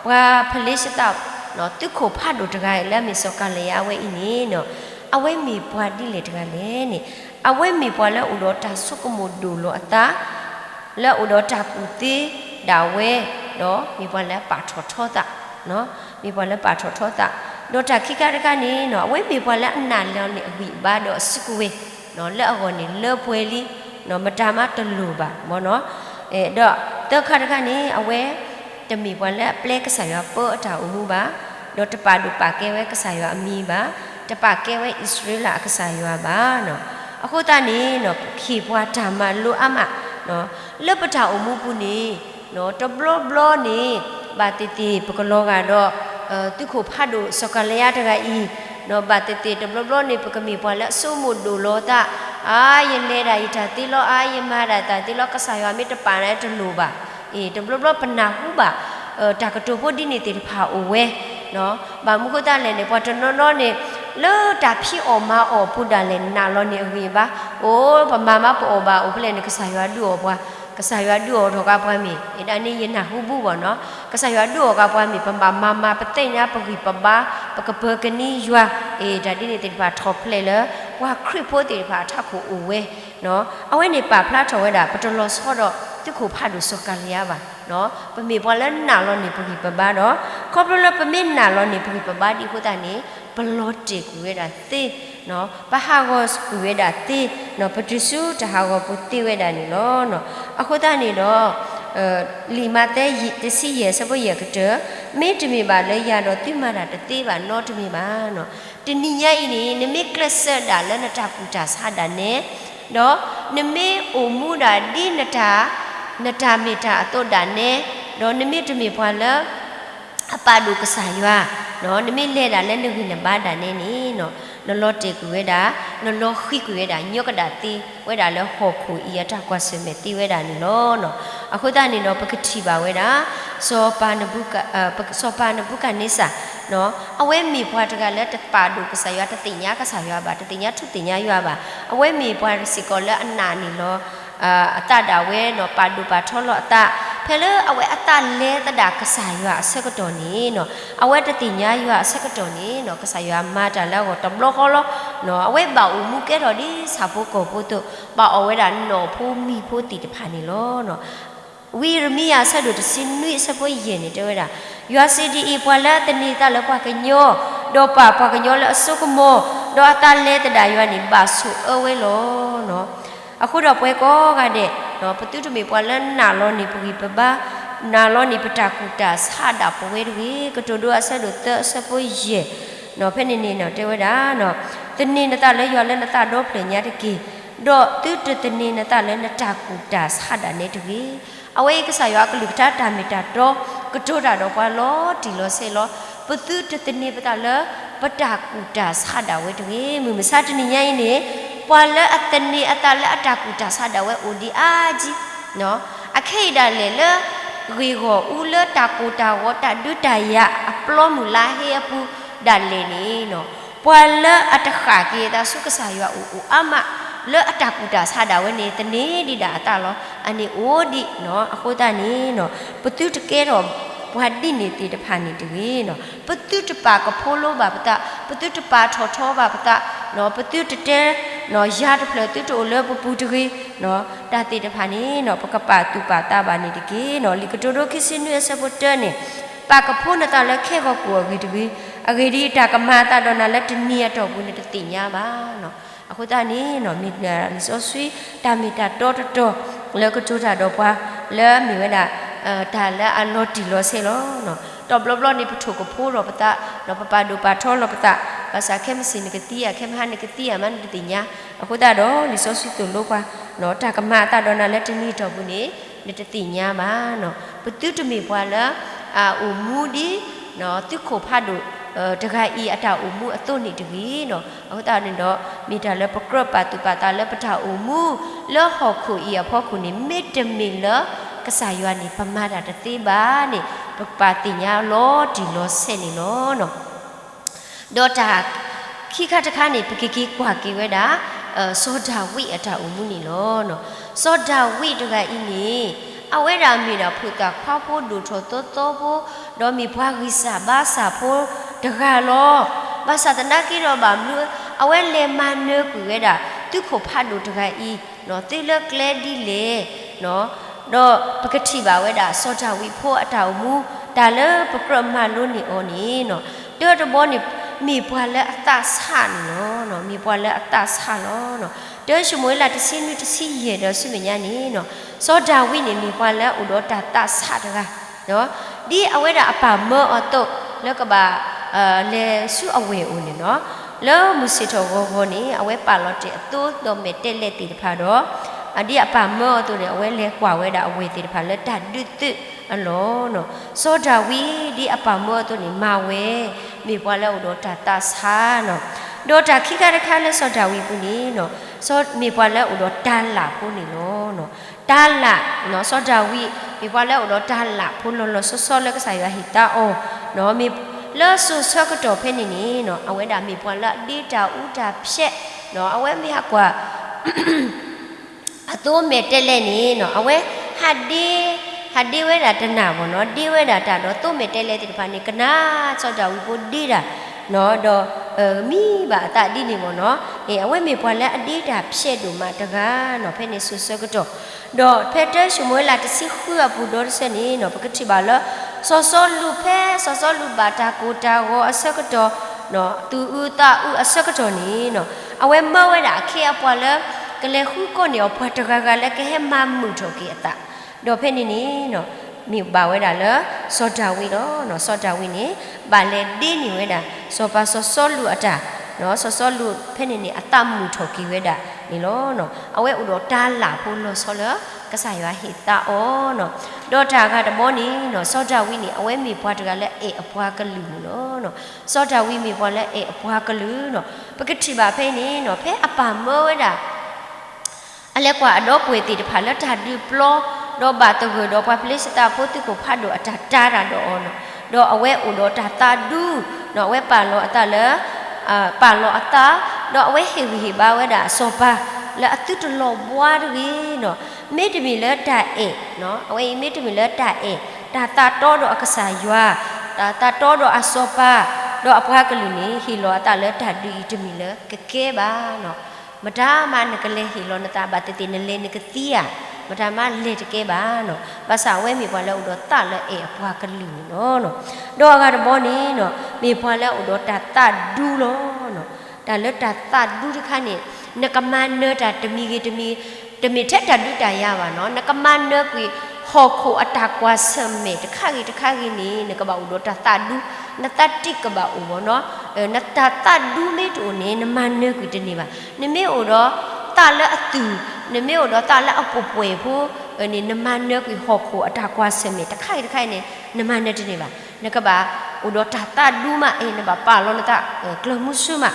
ပှၤဖလ့ၡသး သုးခိၣ်ဖးဒိၣ်တဂၤအံၤလၢအမ့ၢ်စီၤကၤလံယါအဝဲအံၤန့ၣ်, အဝဲမ့ၢ်ပှၤဒ်လဲၣ်တဂၤလဲၣ်န့ၣ်, အဝဲမ့ၢ်ပှၤလၢအအိၣ်ဒီးတၢ်ဆိကမိၣ်ဒိၣ်လီၤအသး, လၢအအိၣ်ဒီးတၢ်ကူၣ်သ့ဒၣ်ဝဲ, ဒီးမ့ၢ်ပှၤလၢအပာ်ထီၣ်ထီသး, မ့ၢ်ပှၤလၢပာ်ထီၣ်ထီသး, ဒီးတၢ်ခံခါတခါန့ၣ် အဝဲမ့ၢ်ပှၤလၢအနာ်လီၤန့ၢ်အဂံၢ်အဘါဒီးအစုကဝဲၤ, လၢအဂီၢ်န့ၣ်လၢပှဲၤလံ, မတၤမးတလိၣ်ဘၣ်မ့ၢ်နီၤ, ဒီးသၢခါတခါန့ၣ် အဝဲ တမ့ၢ်ပှၤလၢအပျဲကစၢ်ယွၤပၢအတၢ်အိၣ်မူဘၣ်, ဒီးတပာ်ဒိၣ်ပာ်ကဲဝဲကစၢ်ယွၤအမံၤဘၣ်, တပာ်ကဲဝဲအံၣ်စရ့လးအကစၢ်ယွၤဘၣ်. အဃိသတးန့ၣ် ဟ့ၣ်ပှၤတၢ်မၤလိအါမး, လၢပတၢ်အိၣ်မူပူၤန့ၣ်, တဘျီဘျီန့ၣ် ဘၣ်သ့ၣ်သ့ၣ်ပကလီၤဂာ်ဒီး သုးခိၣ်ဖးဒိၣ်စီၤကၤလံယါတဂၤအံၤ, ဘၣ်သ့ၣ်သ့ၣ်တဘျီဘျီန့ၣ် ပကမ့ၢ်ပှၤလၢအဆိကမိၣ်ဒိၣ်လီၤသး, အါ ယလဲၤဒၣ်ယတၢ်သ့လီၤ, အါ ယမၤဒၣ်တၢ်သ့လီၤ, ကစၢ်ယွၤမ့ၢ်တပာ်န့ၣ်တလိၣ်ဘၣ်. အ့ တဘျီဘျီပနၢ်ဟူဘၣ် တၢ်ကတိၤဖိဒ်န့ၣ်သ့ၣ်တဖၣ်အိၣ်ဝဲ, ဘၣ်မနုၤဃိသတးလဲၣ်န့ၣ် ပှၤတနီၤနီၤန့ၣ် လၢတၢ်ဖံးအီၣ်မၤအီၣ်ပူၤဒၣ်လဲာ်နာ်လီၤန့ၢ်အဂံၢ်အဘါ, အိၣ် ပမၤမၤပအီၣ်ဘၣ် အိၣ်ဖဲလဲၣ်န့ၣ် ကစၢ်ယွၤဒုးအီၣ်ပှၤ, ကစၢ်ယွၤဒုးအီၣ်ထီၣ်က့ၤပှၤမ့ၢ်, အ့ ဒ်န့ၣ်ယနၢ်ဟူဘူးဘၣ်နီၤ, ကစၢ်ယွၤဒုးအီၣ်က့ၤပှၤမ့ၢ် ပဘၣ်မၤမၤ ပသ့ၣ်ညါပဂံၢ်ပဘါ, ပကပၢၤကနံယွၤ, အ့ တၢ်ဒ်န့ၣ်သ့ၣ်တဖၣ်ထီၣ်ဖျဲးလၢ ပှၤခရံာ်ဖိသ့ၣ်တဖၣ်အထးခိၣ်အိၣ်ဝဲ အဝဲန့ၣ်ပာ်ဖျါထီၣ်ဝဲဒၣ် ပတလီၤဆီဒီးသုးခိၣ်ဖးဒိၣ်စီၤကၤလံယါဘၣ်, ပမ့ၢ်ပှၤလၢနာ်လီၤန့ၢ်ပဂံၢ်ပဘါဒီး ခီဖျိလၢပမ့ၢ်နာ်လီၤန့ၢ်ပဂံၢ်ပဘါဒ်အဃိသတးန့ၣ် ပလီၤတဲာ်ကွံာ်ဝဲဒၣ်သ့, ပဟးဂီၤကွံာ်ဝဲဒၣ်သ့, ပတုၤဆူတၢ်ဟးဂီၤပူၤသ့ဝဲဒၣ်န့ၣ်လီၤ. အဃိသတးန့ၣ်ဒီး လံာ်မးသဲတဆံယဲၢ် အဆၢဖိယဲၢ်ကတၢၢ်, မ့တမ့ၢ်ဘၣ်လၢယၤဒီးသုမၤတၢ်တသ့ဘၣ်နီတမံၤဘၣ်. တနံၤညါအံၤန့ၣ် နမ့ၢ်ကျဲးစၢးဒၣ်လၢနတၢ်ကူၣ်တၢ်ဆးဒၣ်နဲ, ဒီးနမ့ၢ်အိၣ်မူဒၣ်ဒ်နတၢ်မ့ၢ်တၢ်အသိးဒၣ်နဲ, ဒီးနမ့ၢ်တမ့ၢ်ပှၤလၢ အပာ်ဒိၣ်ကစၢ်ယွၤ, နမ့ၢ်လဲၤဒၣ်လၢနဂံၢ်နဘါဒၣ်နဲန့ၣ်, နလီၤတဲာ်ကွံာ်ဝဲဒၣ်, နလီၤဃံကွံာ်ဝဲဒၣ် ညီကဒၣ်သ့ဝဲဒၣ်လၢဟီၣ်ခိၣ်အံၤအတၢ်ကွၢ်ဆၢၣ်မဲာ်သ့ဝဲဒၣ်န့ၣ်လီၤ. အဃိသတးန့ၣ်ဒီး ပကထံၣ်ဘၣ်ဝဲဒၣ် စီၤပၤနဘူကၤန့စၢ်, အဝဲမ့ၢ်ပှၤတဂၤလၢတပာ်ဒိၣ်ကစၢ်ယွၤ တသ့ၣ်ညါကစၢ်ယွၤဘၣ်, တသ့ၣ်ညါထူသ့ၣ်ညါယွၤဘၣ်. အဝဲမ့ၢ်ပှၤစ့ၢ်ကီးလၢအနာ်န့ၢ်လီၤ အသးဒၣ်ဝဲဒီး ပာ်ဒိၣ်ပာ်ထီလီၤအသး, ပ ဖဲလၢအဝဲအသးလဲၤသဒၣ်ကစၢ်ယွၤအဆၢကတီၢ်န့ၣ်နီၤ, အဝဲတသ့ၣ်ညါယွၤအဆၢကတီၢ်န့ၣ်နီၤ, ကစၢ်ယွၤမၤတၢ်လၢအဂီၢ်တဘျီဃီလီၤ. အဝဲဘၣ်အိၣ်မူကဲထီၣ်ဒ်ဆၣ်ဖိကီၢ်ဖိအသိး, ဘၣ်အီၣ်ဝဲဒၣ်နီၣ်ဖိမံၤဖိသ့ၣ်တဖၣ်န့ၣ်လီၤ. ဝံယံးရမံယၤအဆၢဒိၣ်တဆံနွံအဆၢဖိယဲၢ်န့ၣ်တဲဝဲဒၣ်, ယွၤစံးဒ်အံၤ, ပှၤလၢအသန့ၤအသးလၢပှၤကညီ, ဒီးပာ်ပှၤကညီလၢအစိကမီၤ, ဒီးအသးလဲၤသဒၣ်ယွၤန့ၣ် ဘၣ်ဆိၣ်အၢဝဲလီၤ. အဃိဒီးပဝဲကိးဂၤဒဲး, ပသုတမ့ၢ်ပှၤလၢနာ်လီၤန့ၢ်ပဂံၢ်ပဘါ, နာ်လီၤန့ၢ်ပတၢ်ကူၣ်တၢ်ဆးဒၣ်ပဝဲတဂ့ၤ. ကတိၤဒိအဆၢဒိၣ်သၢအဆၢဖိယဲၢ်, ဖဲန့ၣ်န့ၣ်တဲဝဲဒၣ်, သန့ၤနသးလၢယွၤလၢနသးဒီဖျၢၣ်ညါတက့ၢ်, ဒီးသုတသန့ၤနသးလၢနတၢ်ကူၣ်တၢ်ဆးဒၣ်နဲတဂ့ၤ. အဝဲအံၤကစၢ်ယွၤအကလုၢ်ကထါတၢ်မ့ၢ်တၢ်တီ ကတိၤတၢ်ဒီးပှၤလီၤတံၢ်လီၤဆဲးလီၤ. ပသုတသန့ၤပသးလၢ ပတၢ်ကူၣ်တၢ်ဆးဒၣ်ဝဲတဂ့ၤ. မုၢ်မဆါတနံၤညါအံၤန့ၣ်, ပှၤလၢအသန့ၤအသးလၢအတၢ်ကူၣ်တၢ်ဆးဒၣ်ဝဲအိၣ်ဒံးအါကံ, အခဲအံၤဒၣ်လဲာ်လၢ ဂ့ၢ်ဂီၢ်အူလၢတၢ်ကိၢ်တၢ်ဂီၤတၢ်ဒုးတၢ်ယၤအပျီမုၢ်လါဟ့အပူၤဒၣ်လဲာ်န့ၣ်, ပှၤလၢအတဃၣ်က့ၤအသးဆူကစၢ်ယွၤအိၣ်အိၣ်အါမး, လၢအတၢ်ကူၣ်တၢ်ဆးဒၣ်ဝဲန့ၣ် သန့ၤဒံးဒၣ်အသးလီၤ. အန့ၣ်အိၣ်ဒံး, အဃိသတးန့ၣ်, ပသုတကဲထီၣ်ပှၤဒ်န့ၣ်သ့ၣ်တဖၣ်န့ၣ်တဂ့ၤ. ပသုတပာ်ကဖိလိဘၣ်ပသး, ပသုတပာ်ထီၣ်ထီဘၣ်ပသး, ပသုတတဲ, ယၤတဖျၢၣ်သုတအိၣ်လၢပပူၤတဂ့ၤ, တၢ်သ့ၣ်တဖၣ်န့ၣ် ပကပာ်သူၣ်ပာ်သးဘၣ်န့ၣ်တက့ၢ်. လံာ်ကတိၤဒိခံဆံနွံအဆၢဖိတၢန့ၣ်, ပာ်ကဖိနသးလၢခဲဂီၤကိၣ်အဂ့ၢ်တဂ့ၤ, အဂ့ၢ်ဒ်အံၤ, တၢ်ကမၤအသးဒီးနၤလၢတနံၤအတီၢ်ပူၤန့ၣ် တသ့ၣ်ညါဘၣ်. အဃိသတးန့ၣ် မ့ၢ်လံာ်စီဆှံတၢ်မ့ၢ်တၢ်တီတတီၤ လၢကတိၤတၢ်ဒီးပှၤ လၢမ့ၢ်ဝဲဒၣ် တၢ်လၢအလီၤတံၢ်လီၤဆဲးလီၤ. တဘျီဘျီန့ၣ် ပထိၣ်ကဖိဒီးပသး, ပပာ်ဒိၣ်ပာ်ထီလီၤပသး, ဘၣ်ဆၣ်ခဲမုၢ်ဆ့ၣ်နကသံဧါ, ခဲမုၢ်ဟါနကသံဧါမး နတသ့ၣ်ညါ. အဃိသတးဒီး လံာ်စီဆှံသိၣ်လိပှၤ, တၢ်ကမၤအသးဒီးနၤလၢတနံၤအတီၢ်ပူၤန့ၣ် နတသ့ၣ်ညါဘၣ်. ပသုတမ့ၢ်ပှၤလၢ အအိၣ်မူဒ် သုးခိၣ်ဖးဒိၣ်တဂၤအံၤအတၢ်အိၣ်မူအသိးန့ၣ်တဂ့ၤ. အဃိသတးန့ၣ်ဒီး မ့ၢ်တၢ်လၢပကြၢးပာ်သူၣ်ပာ်သးလၢပတၢ်အိၣ်မူ လၢဟီၣ်ခိၣ်အံၤအဖီခိၣ်န့ၣ် မ့တမ့ၢ်လၢကစၢ်ယွၤန့ၣ် ပမၤတၢ်တသ့ဘၣ်န့ၣ် ပကပာ်သ့ၣ်ညါလီၤတံၢ်လီၤဆဲးန့ၣ်လီၤ. ဒီးတၢ်ခံခါတခါန့ၣ် ပကက့ၤကွၢ်က့ၤဝဲဒၣ် စီၤဒၤဝံးအတၢ်အိၣ်မူန့ၣ်လီၤ. စီၤဒၤဝံးတဂၤအံၤန့ၣ် အဝဲဒၣ်မ့ၢ်ဒၣ်ဖိသၣ်ခွါဖိဒိၣ်ထီၣ်သီသီဖိ, ဒီးမ့ၢ်ပှၤဂံၢ်စၢ်ဘါစၢ်ဖိတဂၤလီၤ. ဘၣ်ဆၣ်သနာ်က့ဒီးဘၣ်မနုၤ အဝဲလဲၤမၤနၢၤကွံာ်ဝဲဒၣ် သုးခိၣ်ဖးဒိၣ်တဂၤအံၤ သ့လၢကျဲဒ်လဲၣ် ဒီးပကထံၣ်ဘၣ်ဝဲဒၣ် စီၤဒၤဝံးဖိအတၢ်အိၣ်မူ တၢ်လၢပကြၢးမၤလိန့ၢ်အီၤန့ၣ် တၢတဘီန့ၣ် မ့ၢ်ပှၤလၢအသးဆးန့ၣ်လီၤ. မ့ၢ်ပှၤလၢအသးဆးလီၤ. တၢၡမူၤအ့လးတဆံနွံတဆံယဲၢ်ဒီးဆူမဲာ်ညါန့ၣ် စီၤဒၤဝံးန့ၣ် မ့ၢ်ပှၤလၢအိၣ်ဒီးတၢ်သးဆးတဂၤ ဒ်အဝဲဒၣ်အပၢ်မၢအီၤအသိး လၢကဘၣ် လဲၤဆူအဝဲၢ်အအိၣ်န့ၣ်လီၤ. လၢမုၢ်ဆ့ၣ်ထီၣ်ဂီၤဂီၤန့ၣ် အဝဲပာ်လီၤတဲာ်အသိဒီးမဲာ်တဲးလဲးသ့ၣ်တဖၣ်ဒီး ဒ်အပၢ်မၢအီၤအသိးန့ၣ် အဝဲလဲၤကွၢ်ဝဲဒၣ်အဝဲၢ်သ့ၣ်တဖၣ်လၢတၢ်ဒုးသုးအလီၢ်လီၤ. စီၤဒၤဝံးဒ်အပၢ်မၢအီၤအသိးန့ၣ် မၤဝဲ မ့ၢ်ပှၤလၢအအိၣ်ဒီးတၢ်သးဆးလီၤ. ဒီးတၢ်ခံခါတခါလၢစီၤဒၤဝံးအပူၤန့ၣ် မ့ၢ်ပှၤလၢအအိၣ်ဒီးတၤလၣ်ဖိန့ၣ်လီၤ. တၤလၣ်, စီၤဒၤဝံး မ့ၢ်ပှၤလၢအအိၣ်ဒီးတၤလၣ်ဖိလီၤလီၤဆီဆီလၢကစၢ်ယွၤဟ့ၣ်သါအီၤ, လၢစိၤဆၢကတီၢ်ဖဲန့ၣ်န့ၣ် အဝဲဒၣ်မ့ၢ်ပှၤလၢအဒ့တၢ်အူတၢ်ဖျဲး, အဝဲမ့ၢ်ဟးကွၢ် အသိမဲာ်တဲးလဲးန့ၣ် အဝဲ ဟးဒ့ ဟးဒ့ဝဲဒၣ်တနၢ်ဘၣ်နီၤ, ဒ့ဝဲဒၣ်တၢ်ဒီးသိမဲာ်တဲးလဲးသ့ၣ်တဖၣ်န့ၣ် ကနၣ်စီၤဒၤဝံးဖိဒ့တၢ်, ဒီး မံဘၣ်အသးဒ်န့ၣ်ဘၣ်နီၤ. အဝဲမ့ၢ်ပှၤလၢအဒ့တၢ်ဖျဲးဒိၣ်မးတဂၤနီၤ ဖဲန့ၣ်စိၤဆၢကတီၢ်, ဒီးဖဲတၢၡမူၤအ့လးတဆံဃုအပူၤဒီတဆၢန့ၣ် ပကထံၣ်ဘၣ်လၢ စီၤစီလူးဖဲ စီၤစီလူးဘၣ်တၢ်ကိၢ်တၢ်ဂီၤအဆၢကတီၢ် သူၣ်အုးသးအုးအဆၢကတီၢ်န့ၣ် အဝဲမၢဝဲဒၣ်အခ့အပှၤလၢ ကလဲၤဃုကိးန့ၢ်အီၤပှၤတဂၤဂၤလၢကဟဲမၤမုာ်ထီၣ်က့ၤအသး, ဒီးဖဲန့ၣ်န့ၣ် မ့ၢ်ဘၣ်ဝဲဒၣ်လၢ စီၤဒၤဝံးလီၤ. စီၤဒၤဝံးန့ၣ် ဘၣ်လဲၤဒ့န့ၢ်ဝဲဒၣ် စီၤပၤစီၤစီလူးအတၢ်, စီၤစီလူးဖဲန့ၣ်န့ၣ် အသးမုာ်ထီၣ်က့ၤဝဲဒၣ်န့ၣ်လီၤ. အဝဲအိၣ်ဒီးတၤလၣ်ဖိလီၤဆီလၢ ကစၢ်ယွၤဟ့ၣ်သါအီၤ, ဒီးတၢ်အဂၤတဘီန့ၣ် စီၤဒၤဝံးန့ၣ် အဝဲမ့ၢ်ပှၤတဂၤလၢအဲၣ်အပှၤကလုာ်န့ၣ်လီၤ. စီၤဒၤဝံးမ့ၢ်ပှၤလၢအဲၣ်အပှၤကလုာ်, ပကထံၣ်ဘၣ်ဖဲန့ၣ် ဖဲအပၢ်မၢဝဲဒၣ် အလဲၤကွၢ်အဒီပုၢ်ဝဲၢ်သ့ၣ်တဖၣ်လၢတၢ်ဒုးပျီ, ဒီးဘၣ်သဂၢၢ်ဒီးပှၤဖလ့ၡသးဖိသုးခိၣ်ဖးဒိၣ်အတၢ်တၤတၢ်ဒီးအီၤ, ဒီးအဝဲအိၣ်ဒီးတၢ်သးဒူ, အဝဲပာ်လီၤအသးလၢ ပာ်လီၤအသး, ဒီးအဝဲဟ့ၣ်ဂံၢ်ဟ့ၣ်ဘါဝဲဒၣ်စီၤပၤ လၢအသုတလီၤဘှါတဂ့ၤနီၤ, မ့တမ့ၢ်လၢတၢ်အဲၣ်, အဝဲအံၤမ့တမ့ၢ်လၢတၢ်အဲၣ်, တၢ်သးတီဒီးအကစၢ်ယွၤ, တၢ်သးတီဒီးအစီၤပၤ, ဒီးအပှၤကလုာ်န့ၣ် ဟ့ၣ်လီၤအသးလၢတၢ်ဒုးအံၤတမံၤလၢကကဲဘၣ်နီၤ. မတၤမးနကလဲၤဟ့ၣ်လီၤနသး ဘၣ်သ့ၣ်သ့ၣ်နလဲၤနကသံဧါ, မတၤမးလဲၤတကဲဘၣ်နီၤ. ဘၣ်ဆၣ်အဝဲမ့ၢ်ပှၤလၢအအိၣ်ဒီးသးလၢအဲၣ်အပှၤကလုာ်န့ၣ်လီၤ. ဒီးအဂၤတဘီန့ၣ်နီၤ, မ့ၢ်ပှၤလၢအအိၣ်ဒီးတၢ်သးဒူလီၤ. တၢ်လၢတၢ်သးဒူတခါန့ၣ်, နကမၤနၢၤတၢ်တမံၤဂ့ၤတမံၤ, တမ့ၢ်ထဲတၢ်ဒုးတၢ်ယၤဘၣ်နီၤ, နကမၤနၢၤကွံာ်ဟီၣ်ခိၣ်အတၢ်ကွၢ်ဆၢၣ်မဲာ်တခါဂ့ၤတခါဂ့ၤန့ၣ် နကဘၣ်အိၣ်ဒီးတၢ်သးဒူ, နသးတံၢ်ကဘၣ်အိၣ်ဘၣ်နီၤ. နတၢ်သးဒူမ့ၢ်တအိၣ်န့ၣ် နမၤနၢၤကွံာ်တန့ၢ်ဘၣ်. နမ့ၢ်အိၣ်ဒီးသးလၢအသူၣ်, နမ့ၢ်အိၣ်ဒီးသးလၢအပှဲၤပှဲၤဖိန့ၣ် နမၤနၢၤကွံာ်ဟီၣ်ခိၣ်အတၢ်ကွၢ်ဆၢၣ်မဲာ်တခါဂ့ၤတခါဂ့ၤန့ၣ် နမၤနၢၤတန့ၢ်ဘၣ်. နကဘၣ်အိၣ်ဒီးတၢ်သးဒူမး, နဘၣ်ပာ်လီၤနသးကျၢၤမုဆူမး,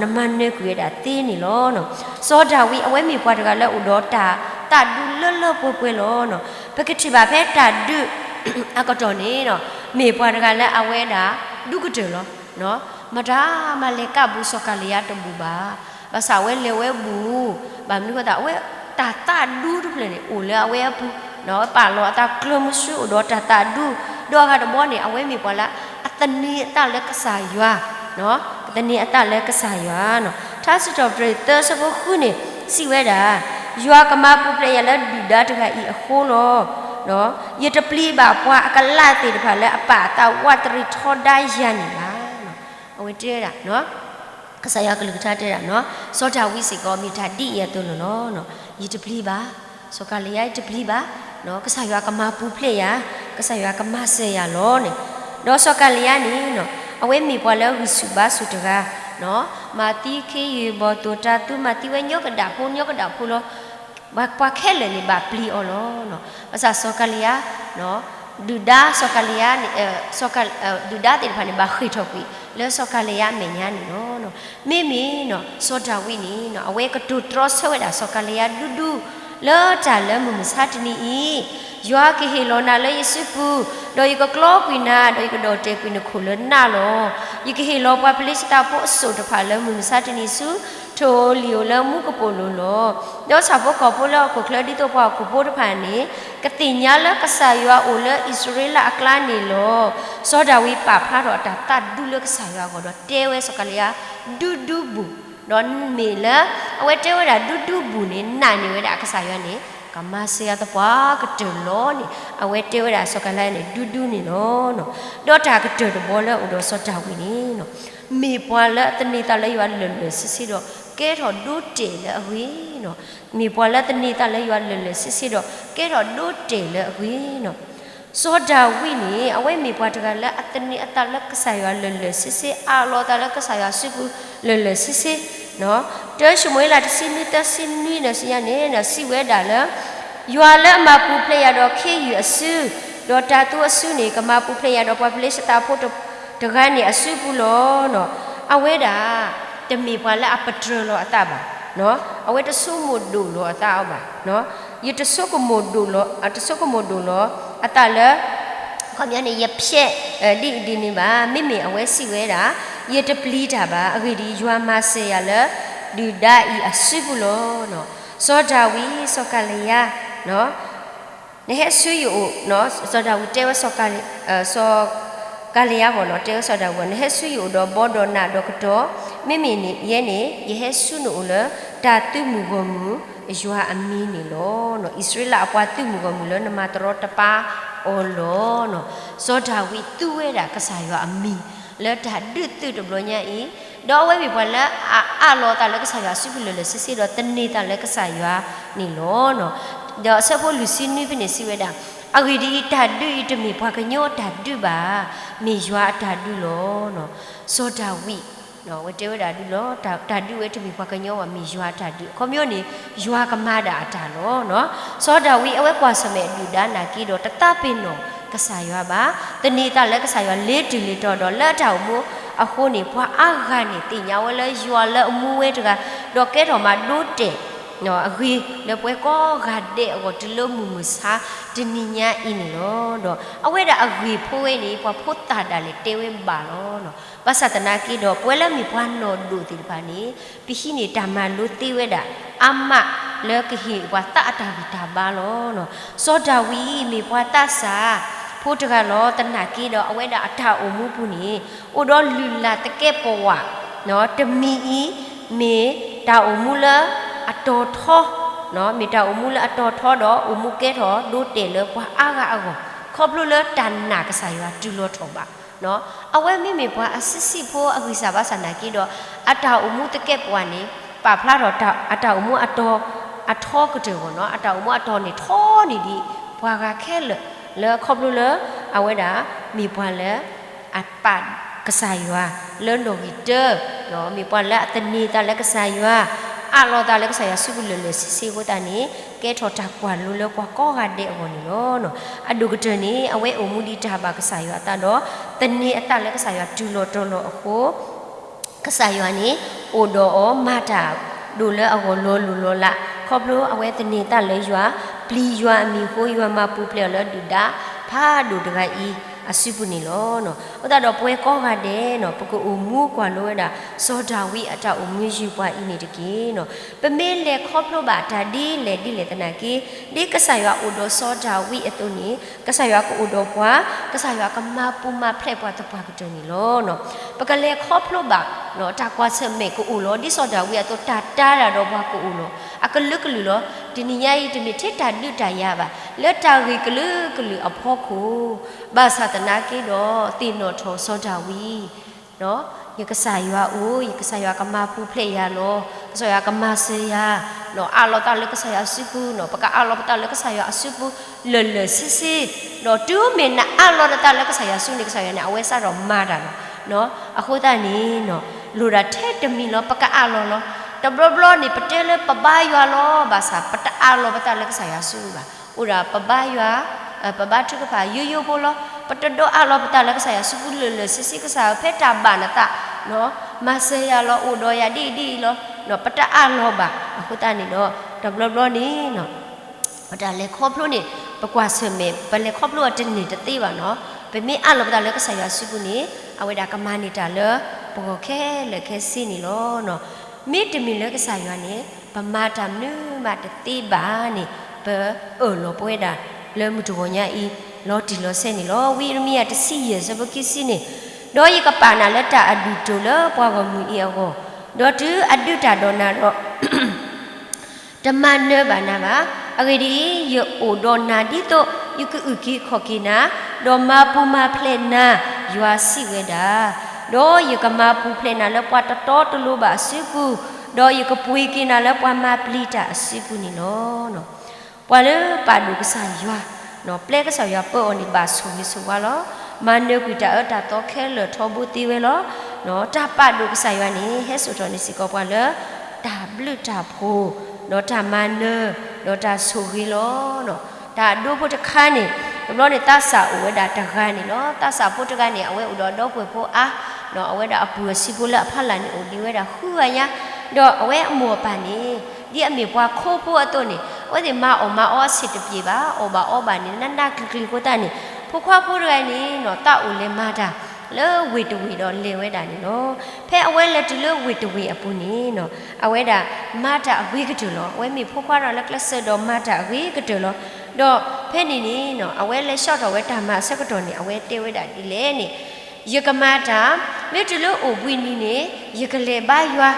နမၤနၢၤကွံာ်ဝဲဒၣ်သ့န့ၣ်လီၤ. စီၤဒၤဝံးအဝဲမ့ၢ်ပှၤတဂၤလၢအိၣ်ဒီးတၢ်သးဒူလၢလၢပှဲၤပှဲၤလီၤ. ပကထံၣ်ဘၣ်ဖဲတၢ်ဒုးအကတီၢ်န့ၣ်, မ့ၢ်ပှၤတဂၤလၢအဝဲဒၣ်ဒူကတၢၢ်လီၤ. မတၤမးလဲၤကးဘူးစီၤကၤလံယါတဘူးဘၣ်. ဘၣ်ဆၣ်အဝဲလဲၤဝဲဘူး, ဘၣ်မနုၤဃိသတး အဝဲတၢ်သးဒူတဖျၢၣ်န့ၣ် အိၣ်လၢအဝဲအပူၤ, ပာ်လီၤအသးကျၢၤမုဆူအိၣ်ဒီးတၢ်သးဒူ, ဒီးအဂၤတဘီန့ၣ် အဝဲမ့ၢ်ပှၤလၢအသန့ၤအသးလၢကစၢ်ယွၤ, သန့ၤအသးလၢကစၢ်ယွၤနီၤ. ထါစံးထီၣ်ပတြၢၤသၢဆၢဖိဃုန့ၣ် စံးဝဲဒၣ်, ယွၤကမၤပူၤဖျဲးယၤလၢဒုၣ်ဒါတဂၤအံၤအဃိလီၤ. ယတပျံၤဘၣ်ပှၤအကလးသ့ၣ်တဖၣ်လၢအပာ်အသးဝးတရံးထီဒါယၤန့ၣ်ဘၣ်. အဝဲတဲဝဲဒၣ် ကစၢ်ယွၤကလုၢ်ကထါတဲဒၣ်နီၤ, စီၤဒၤဝံးစ့ၢ်ကီးမ့ၢ်တၢ်ဒ်အံၤအသိးန့ၣ်လီၤ. ယတပျံၤဘၣ်, စီၤကၤလံယါယတပျံၤဘၣ်, ကစၢ်ယွၤကမၤပူၤဖျဲးယၤ, ကစၢ်ယွၤကမၤစၢၤယၤလီၤန့ၣ်. ဒီးစီၤကၤလံယါန့ၣ်နီၤ, အဝဲမ့ၢ်ပှၤလၢဂံၢ်ဆူၣ်ဘါဆူၣ်တဂၤ, မၤသံခ့ယုၢ်ဘီၣ်သိၣ်တၤသူ မၤသံဝဲညီကဒၣ်ဖိညီကဒၣ်ဖိလီၤ. ပှၤခဲလၢာ်န့ၣ်ဘၣ်ပျံၤအီၤလီၤ. ဘၣ်ဆၣ်စီၤကၤလံယါ ဒုၣ်ဒါစီၤကၤလံယါန့ၣ်, ဒုၣ်ဒါသ့ၣ်တဖၣ်န့ၣ် ဘၣ်ဃ့ၢ်ထီၣ်ကွံာ်လၢစီၤကၤလံယါအမဲာ်ညါန့ၣ်လီၤ. မ့မ့ၢ်နီၤ စီၤဒၤဝံးန့ၣ် အဝဲကတိၤတြီဆၢဝဲဒၣ်စီၤကၤလံယါဒူဒူ လၢတၢ်လၢမုၢ်မဆါတနံၤအံၤ, ယွၤကဟ့ၣ်လီၤနၤလၢယစုပူၤ, ဒီးယကကျီကွံာ်နၤ, ဒီးယကဒီၣ်တဲာ်ကွံာ်နခိၣ်လၢနးလီၤ. ယကဟ့ၣ်လီၤပှၤဖလ့ၡသးဖိအစိၣ်တဖၣ်လၢမုၢ်မဆါတနံၤဆူ ထိၣ်ဧိၤလံၣ်ဧိၤလၢမူကပိာ်လိၤလီၤ. ဒီးဆၣ်ဖိကီၢ်ဖိလၢဟီၣ်ခိၣ်ချၢဒ်သိးပှၤဟီၣ်ခိၣ်ဖိတဖၣ်န့ၣ် ကသ့ၣ်ညါလၢကစၢ်ယွၤအိၣ်လၢအံၣ်စရ့လးအကျါန့ၣ်လီၤ. စီၤဒၤဝံးပာ်ဖျါထီၣ်အတၢ်သးဒူလၢကစၢ်ယွၤအဂီၢ်ဒီးတဲဝဲစီၤကၤလံယါ ဒူဒူဘူး, ဒီးမ့ၢ်လၢ အဝဲတဲဝဲဒၣ်ဒူဒူဘူးန့ၣ် နာ်န့ၢ်ဝဲဒၣ်ကစၢ်ယွၤန့ၣ် ကမၤစၢၤယၤသပှၢ်ကတၢၢ်လီၤန့ၣ် အဝဲတဲဝဲဒၣ်စီၤကၤလံယါန့ၣ် ဒူဒူန့ၣ်လီၤ. ဒီးတၢ်ကတၢၢ်တဘီလၢအအိၣ်ဒီးစီၤဒၤဝံးန့ၣ် မ့ၢ်ပှၤလၢအသန့ၤသးလၢယွၤလၢာ်လၢာ်ဆ့ဆ့ဒီး ကဲထီၣ်ဒိတဲာ်လၢအဂ့ၤနီၤ. မ့ၢ်ပှၤလၢသန့ၤသးလၢယွၤလၢာ်လၢာ်ဆ့ဆ့ဒီး ကဲထီၣ်ဒိတဲာ်လၢအဂ့ၤနီၤ. စီၤဒၤဝံးန့ၣ် အဝဲမ့ၢ်ပှၤတဂၤလၢအသန့ၤအသးလၢကစၢ်ယွၤလၢာ်လၢာ်ဆ့ဆ့ အးလီၤအသးလၢကစၢ်ယွၤစုပူၤလၢာ်လၢာ်ဆ့ဆ့ တၢၡမူၤအ့လးတဆံနွံသၢဆံနွံဒီးစံးညါန့ၣ် စံးဝဲဒၣ်လၢ ယွၤလၢအမၤပူၤဖျဲးယၤဒီးခ့ယုၢ်အစု, ဒီးတၤသူအစုန့ၣ် ကမၤပူၤဖျဲးယၤဒီးပှၤဖလ့ၡသးဖိတဂၤန့ၣ်အစုပူၤလီၤ. အဝဲဒၣ် တမ့ၢ်ပှၤလၢအပတြၢၤလီၤအသးဘၣ်. အဝဲတဆိကမိၣ်ဒိၣ်လီၤအသးအီၤဘၣ်. ယတဆိကမိၣ်ဒိၣ်လီၤ, တဆိကမိၣ်ဒိၣ်လီၤအသးလၢ ခီပညီန့ၣ် ယဖျဲးဒ်အံၤဒ်န့ၣ်ဘၣ်. မ့မ့ၢ်အဝဲစံးဝဲဒၣ် ယတပျံၤတၢ်ဘၣ်. အဂ့ၢ်ဒ်အံၤ, ယွၤမၤစၢၤယၤလၢဒုၣ်ဒါအံၤအစုပူၤလီၤ. စီၤဒၤဝံး, စီၤကၤလံယါ နဟဲဆူယအိၣ်, စီၤဒၤဝံးတဲဝဲ စီၤကၤလံယါဘၣ်နီၤ, တဲဝဲစီၤဒၤဝံး နဟဲဆူယအိၣ်ဒီးဘီဒီးနးဒီးကတီၢ်, မ့မ့ၢ်ယဲန့ၣ် ယဟဲဆူနအိၣ်လၢတၢ်သုးမုၢ်ဂီၢ်မုၢ်ယွၤအမံၤန့ၣ်လီၤ. အံၣ်စရ့လးအပှၤသုးမုၢ်ဂီၢ်မုၢ်လၢနမၤတရီတပါအီၤလီၤ. စီၤဒၤဝံးသူဝဲဒၣ်ကစၢ်ယွၤအမံၤ လၢတၢ်ဒုးသုးတဘျီညါအံၤ, ဒီးအဝဲမ့ၢ်ပှၤလၢအအးလီၤအသးလၢကစၢ်ယွၤအစုပူၤလၢာ်လၢာ်ဆ့ဆ့ဒီးသန့ၤသးလၢကစၢ်ယွၤန့ၣ်လီၤ. ဒီးအဆၢဖိလွံၢ်ဆံနွံဖဲန့ၣ်စံးဝဲဒၣ်, အဂ့ၢ်ဒ်အံၤ, တၢ်ဒုးအံၤတမ့ၢ်ပှၤကညီအတၢ်ဒုးဘၣ်, မ့ၢ်ယွၤအတၢ်ဒုးလီၤ. စီၤဒၤဝံး အဝဲတဲဝဲဒၣ်ဒုးလီၤ, တၢ်ဒုးဝဲတမ့ၢ်ပှၤကညီဘၣ်, မ့ၢ်ယွၤအတၢ်ဒုး. အခီပညီန့ၣ် ယွၤကမၤဒၣ်အတၢ်လီၤ. စီၤဒၤဝံးအဝဲကွၢ်ဆၢၣ်မဲာ်ဒုၣ်ဒါနာ်က့ဒီး တသးပ့ၤနီၣ်ကစၢ်ယွၤဘၣ်. သန့ၤသးလၢကစၢ်ယွၤလ့ၤတုၤလ့ၤတီၤဒီးလၢအတၢ်အိၣ်မူအဃိန့ၣ် ပှၤအါဂၤန့ၣ်သ့ၣ်ညါဝဲလၢယွၤလၢအမူဝဲတဂၤ, ဒီးကဲထီၣ်မးဒိတဲာ် အဂ့ၤလၢပဝဲကိးဂၤဒဲးအဂီၢ် တုၤလၢမုၢ်မဆါတနံၤညါအံၤန့ၣ်လီၤ. ဒီးအဝဲဒၣ်အဂ့ၢ်ဖိဝဲန့ၣ် ပှၤဖိသၣ်ဒၣ်လဲာ်တဲဝဲဘၣ်လီၤ. ဘၣ်ဆၣ်သနာ်က့ဒီး ပဝဲလၢမ့ၢ်ပှၤနီၢ်ဒိၣ်သ့ၣ်တဖၣ်န့ၣ် ပဟံးန့ၢ်တၢ်မၤလိသ့ဝဲဒၣ် အါမးလၢကဟ့ၣ်ပှၤသးအတၢ်ဂံၢ်တၢ်ဘါလီၤ. စီၤဒၤဝံးမ့ၢ်ပှၤသးစၢ်ဖိတဂၤလီၤ. သနာ်က့ဒီး အဝဲဒၣ်အတၢ်အိၣ်မူပူၤန့ၣ် အိၣ်ဒီးလုၢ်လၢ်သကဲးပဝး တမံၤအံၤ မ့ၢ်တၢ်အိၣ်မူလၢအတီၤထီ, မ့ၢ်တၢ်အိၣ်မူလၢအတီၤထီဒီး အိၣ်မူကဲထီၣ်ဒိတဲာ်လၢပှၤအါဂၤအဂီၢ် ခီဖျိလၢတၢ်နာ်ကစၢ်ယွၤတုၤလီၤထီၣ်ဘး. အဝဲမ့မ့ၢ်ပှၤအဆံးဆံးဖိအဂံၢ်စၢ်ဘါစၢ်နာ်က့ဒီး အတၢ်အိၣ်မူသကဲးပဝးန့ၣ် ပာ်ဖျါထီၣ်အတၢ်အိၣ်မူအတီၤ အထီကတၢၢ်ဘၣ်နီၤ, အတၢ်အိၣ်မူအတီၤန့ၣ်ထီန့ၢ်ဒံး ပှၤဂၤခဲလၢာ် လၢခီဖျိလၢ အဝဲဒၣ် မ့ၢ်ပှၤလၢ အပာ်ကစၢ်ယွၤလၢနီၣ်ဂံၢ်တၢ, မ့ၢ်ပှၤလၢအသန့ၤသးလၢကစၢ်ယွၤ, အးလီၤသးလၢကစၢ်ယွၤစုပူၤလၢာ်လၢာ်ဆ့ဆ့အဃိသတးန့ၣ် ကဲထီၣ်တၢ်ကွၢ်လိလၢပှၤကိးဂၤဒဲးအဂီၢ်န့ၣ်လီၤ. အဒိၣ်ကတၢၢ်န့ၣ် အဝဲအိၣ်မူဒံးတၢ်ဘၣ်ကစၢ်ယွၤအသးဒီး သန့ၤအသးလၢကစၢ်ယွၤတုၤလီၤတီၤလီၤအဃိ ကစၢ်ယွၤန့ၣ် အိၣ်ဒီးအီၤမၤတၢ်ဒိၣ်လၢအဂီၢ်လီၤလိၢ်လီၤလး, ခီဖျိအဝဲသန့ၤသးလၢယွၤ, ပျံၤယွၤအမံၤအဃိ ယွၤမၤပူၤဖျဲးအီၤလၢဒုၣ်ဒါဖးဒိၣ်တဂၤအံၤအစုပူၤန့ၣ်လီၤ. အဃိသတးဒီးပဝဲကိးဂၤဒဲးနီၤ ပကအိၣ်မူကွၢ်လိဝဲဒၣ် စီၤဒၤဝံးအတၢ်အိၣ်မူယုၢ်ပှၤအံၤန့ၣ်တက့ၢ်. ပမ့ၢ်လဲၤခီဖျိဘၣ်တၢ်ဒ်လဲၣ်ဒ်လဲၣ်သနာ်က့ ဒ်ကစၢ်ယွၤအိၣ်ဒီးစီၤဒၤဝံးအသိးန့ၣ် ကစၢ်ယွၤကအိၣ်ဒီးပှၤ, ကစၢ်ယွၤကမၤပူၤမၤဖျဲးပှၤသပှၢ်ကတၢၢ်န့ၣ်လီၤ. ပကလဲၤခီဖျိဘၣ် တၢ်ကွၢ်ဆၢၣ်မဲာ်ကအိၣ်လီၤ. ဒ်စီၤဒၤဝံးအသိး တၢ်တာ်တၢ်ဒီးပှၤကအိၣ်လီၤ. အကလုာ်ကလုာ်လီၤ. တနံၤညါအံၤ တမ့ၢ်ထဲတၢ်ဒုးတၢ်ယၤဘၣ်. လၢတၢ်ဂ့ၢ်ကလုာ်ကလုာ်အဖီခိၣ်, ဘၣ်ဆၣ်သနာ်က့ဒီး သ့ၣ်နီၣ်ထီၣ်စီၤဒၤဝံး ယကစၢ်ယွၤအိၣ်, ယကစၢ်ယွၤကမၤပူၤဖျဲးယၤလီၤ. ကစၢ်ယွၤကမၤစၢၤယၤ, အးလီၤသးလၢကစၢ်ယွၤအစုပူၤနီၤ, ပကအးလီၤပသးလၢကစၢ်ယွၤအစုပူၤ လၢာ်လၢာ်ဆ့ဆ့, ဒီးတုၤမ့ၢ်နအးလီၤနသးလၢကစၢ်ယွၤစုန့ၣ် ကစၢ်ယွၤန့ၣ် အဝဲစးထီၣ်မၤတၢ်လီၤ. အဃိသတးန့ၣ် လိၣ်ဒၣ်ထဲတမံၤလီၤ ပကအးလီၤလီၤ. တဘျီဘျီန့ၣ် ပတဲလၢပဘါယွၤလီၤ, ဘၣ်ဆၣ်ပတအးလီၤပသးလၢကစၢ်ယွၤစုဘၣ်. အိၣ်ဒၣ်ပဘါယွၤ, ပဘါထုကဖၣ်ယိယိဖိလီၤ. ပတဒိးအးလီၤပသးလၢကစၢ်ယွၤစုပူၤလၢာ်လၢာ်ဆ့ဆ့ ကစၢ်ဧၢ ဖဲတၢ်ဘၣ်နသး မၤစၢၤယၤလီၤ, အိၣ်ဒီးယၤဒ်အံၤဒ်အံၤလီၤ. ပတအးလီၤဘၣ်. အဃိသတးန့ၣ်ဒီး တဘျီဘျီန့ၣ် ပတၢ်လဲၤခီဖျိန့ၣ် ပကွၢ်ဆၢၣ်မဲာ် ပလဲၤခီဖျိအီၤတန့ၢ်တသ့ဘၣ်နီၤ. ပမ့ၢ်အးလီၤပသးလၢကစၢ်ယွၤစုပူၤန့ၣ် အဝဲဒၣ်ကမၤန့ၢ်တၢ်လၢပဂီၢ်ခဲလၢာ်ခဲဆ့န့ၣ်လီၤ. မ့တမ့ၢ်လၢကစၢ်ယွၤန့ၣ် ပမၤတၢ်မနုၤမးတသ့ဘၣ်န့ၣ် ပအၢၣ်လီၤပဝဲဒၣ် လၢမုၢ်တဂီၤညါအံၤ လီၤတံၢ်လီၤဆဲးန့ၣ်လီၤ. ဝံယံးရမံယၤ တဆံယဲၢ် ဆၢဖိခံဆံန့ၣ်, ဒီးယကပာ်နၤလၢတၢ်အဒူၣ်တိၢ်လၢပှၤဂီၢ်မုၢ်အံၤအဂီၢ်, ဒီးတုၤအဒုးတၢ်ဒီးနၤဒီး တမၤနၢၤဘၣ်နၤဘၣ်. အဂ့ၢ်ဒ်အံၤ, ယအိၣ်ဒီးနၤဒ်သိး ယကအုၣ်က့ၤခီၣ်က့ၤနၤ, ဒီးမၤပူၤမၤဖျဲးနၤ, ယွၤစံးဝဲဒၣ်, ဒီးယကမၤပူၤဖျဲးနၤလၢပှၤတတီတလိၤဘၣ်အစုပူၤ, ဒီးယကပှ့ၤက့ၤနၤလၢပှၤမၤပျံၤတၢ်အစုပူၤန့ၣ်လီၤ. ပှၤလၢပာ်ဒိၣ်ကစၢ်ယွၤ, ပျဲကစၢ်ယွၤပၢအီၤန့ၣ် ဘၣ်ဆိၣ်ဂ့ၤဆိၣ်ဝါလီၤ. မၤနၢၤကွံာ်တၢ်အၢတၢ်သီခဲလၢာ်ထီဘိသ့ဝဲလီၤ. တၢ်ပာ်ဒိၣ်ကစၢ်ယွၤန့ၣ် ဟဲစိာ်ထီၣ်န့ၢ်စ့ၢ်ကီးပှၤလၢ တၢ်ဘျုးတၢ်ဖှိၣ်, ဒီးတၢ်မၤနၢၤ, ဒီးတၢ်ဆိၣ်ဂ့ၤလီၤ. တၢ်အဒိဖိတခါန့ၣ် တဘျီန့ၣ် သးစၢ်အိၣ်ဝဲဒၣ်တဂၤန့ၣ်လီၤ. သးစၢ်ဖိတဂၤန့ၣ် အဝဲအိၣ်ဒီးဒီပုၢ်ဝဲၢ်ဖိအါ, အဝဲဒၣ်အပုၢ်အဆံးဖိလၢအဖီလာ်န့ၣ် အိၣ်ဒံးဝဲဒၣ်ဃုဂၤညါ, ဒီးအဝဲအမိၢ်အပၢ်န့ၣ် ဒ်အမ့ၢ်ပှၤခိဖိအသိးန့ၣ် အဝဲသ့ၣ်မၤအီၣ်မၤအီအဆ့ၣ်တပျ့ၤဘၣ်, အီၣ်ဘၣ်အီဘၣ်န့ၣ် နးနးကျံၤကျံၤအဃိသတးန့ၣ် ဖိခွါဖိတဂၤန့ၣ်နီၤ သးအိၣ်လဲၤမၤတၢ်လၢဝ့ၢ်တဝ့ၢ်ဒီးလဲၤဝဲဒၣ်န့ၣ်လီၤ. ဖဲအဝဲလဲၤတုၤလၢဝ့ၢ်တဝ့ၢ်အပူၤန့ၣ်နီၤ အဝဲဒၣ်မၤတၢ်အဂ့ၤကတၢၢ်လီၤ. အဝဲမ့ၢ်ဖိခွါဒီးလၢကျဲးစၢးဒီးမၤတၢ်အဂ့ၤကတၢၢ်လီၤ. ဒီးဖဲန့ၣ်န့ၣ်နီၤ အဝဲလဲၤဆှီထီၣ်ဝဲတၢ်မၤအဆၢကတီၢ်န့ၣ် အဝဲတဲဝဲဒၣ်ဒ်လဲၣ်န့ၣ် ယကမၤတၢ် မ့ၢ်တုၤလၢအိၣ်ဘှံးနံၤန့ၣ် ယကလဲၤဘါယွၤ,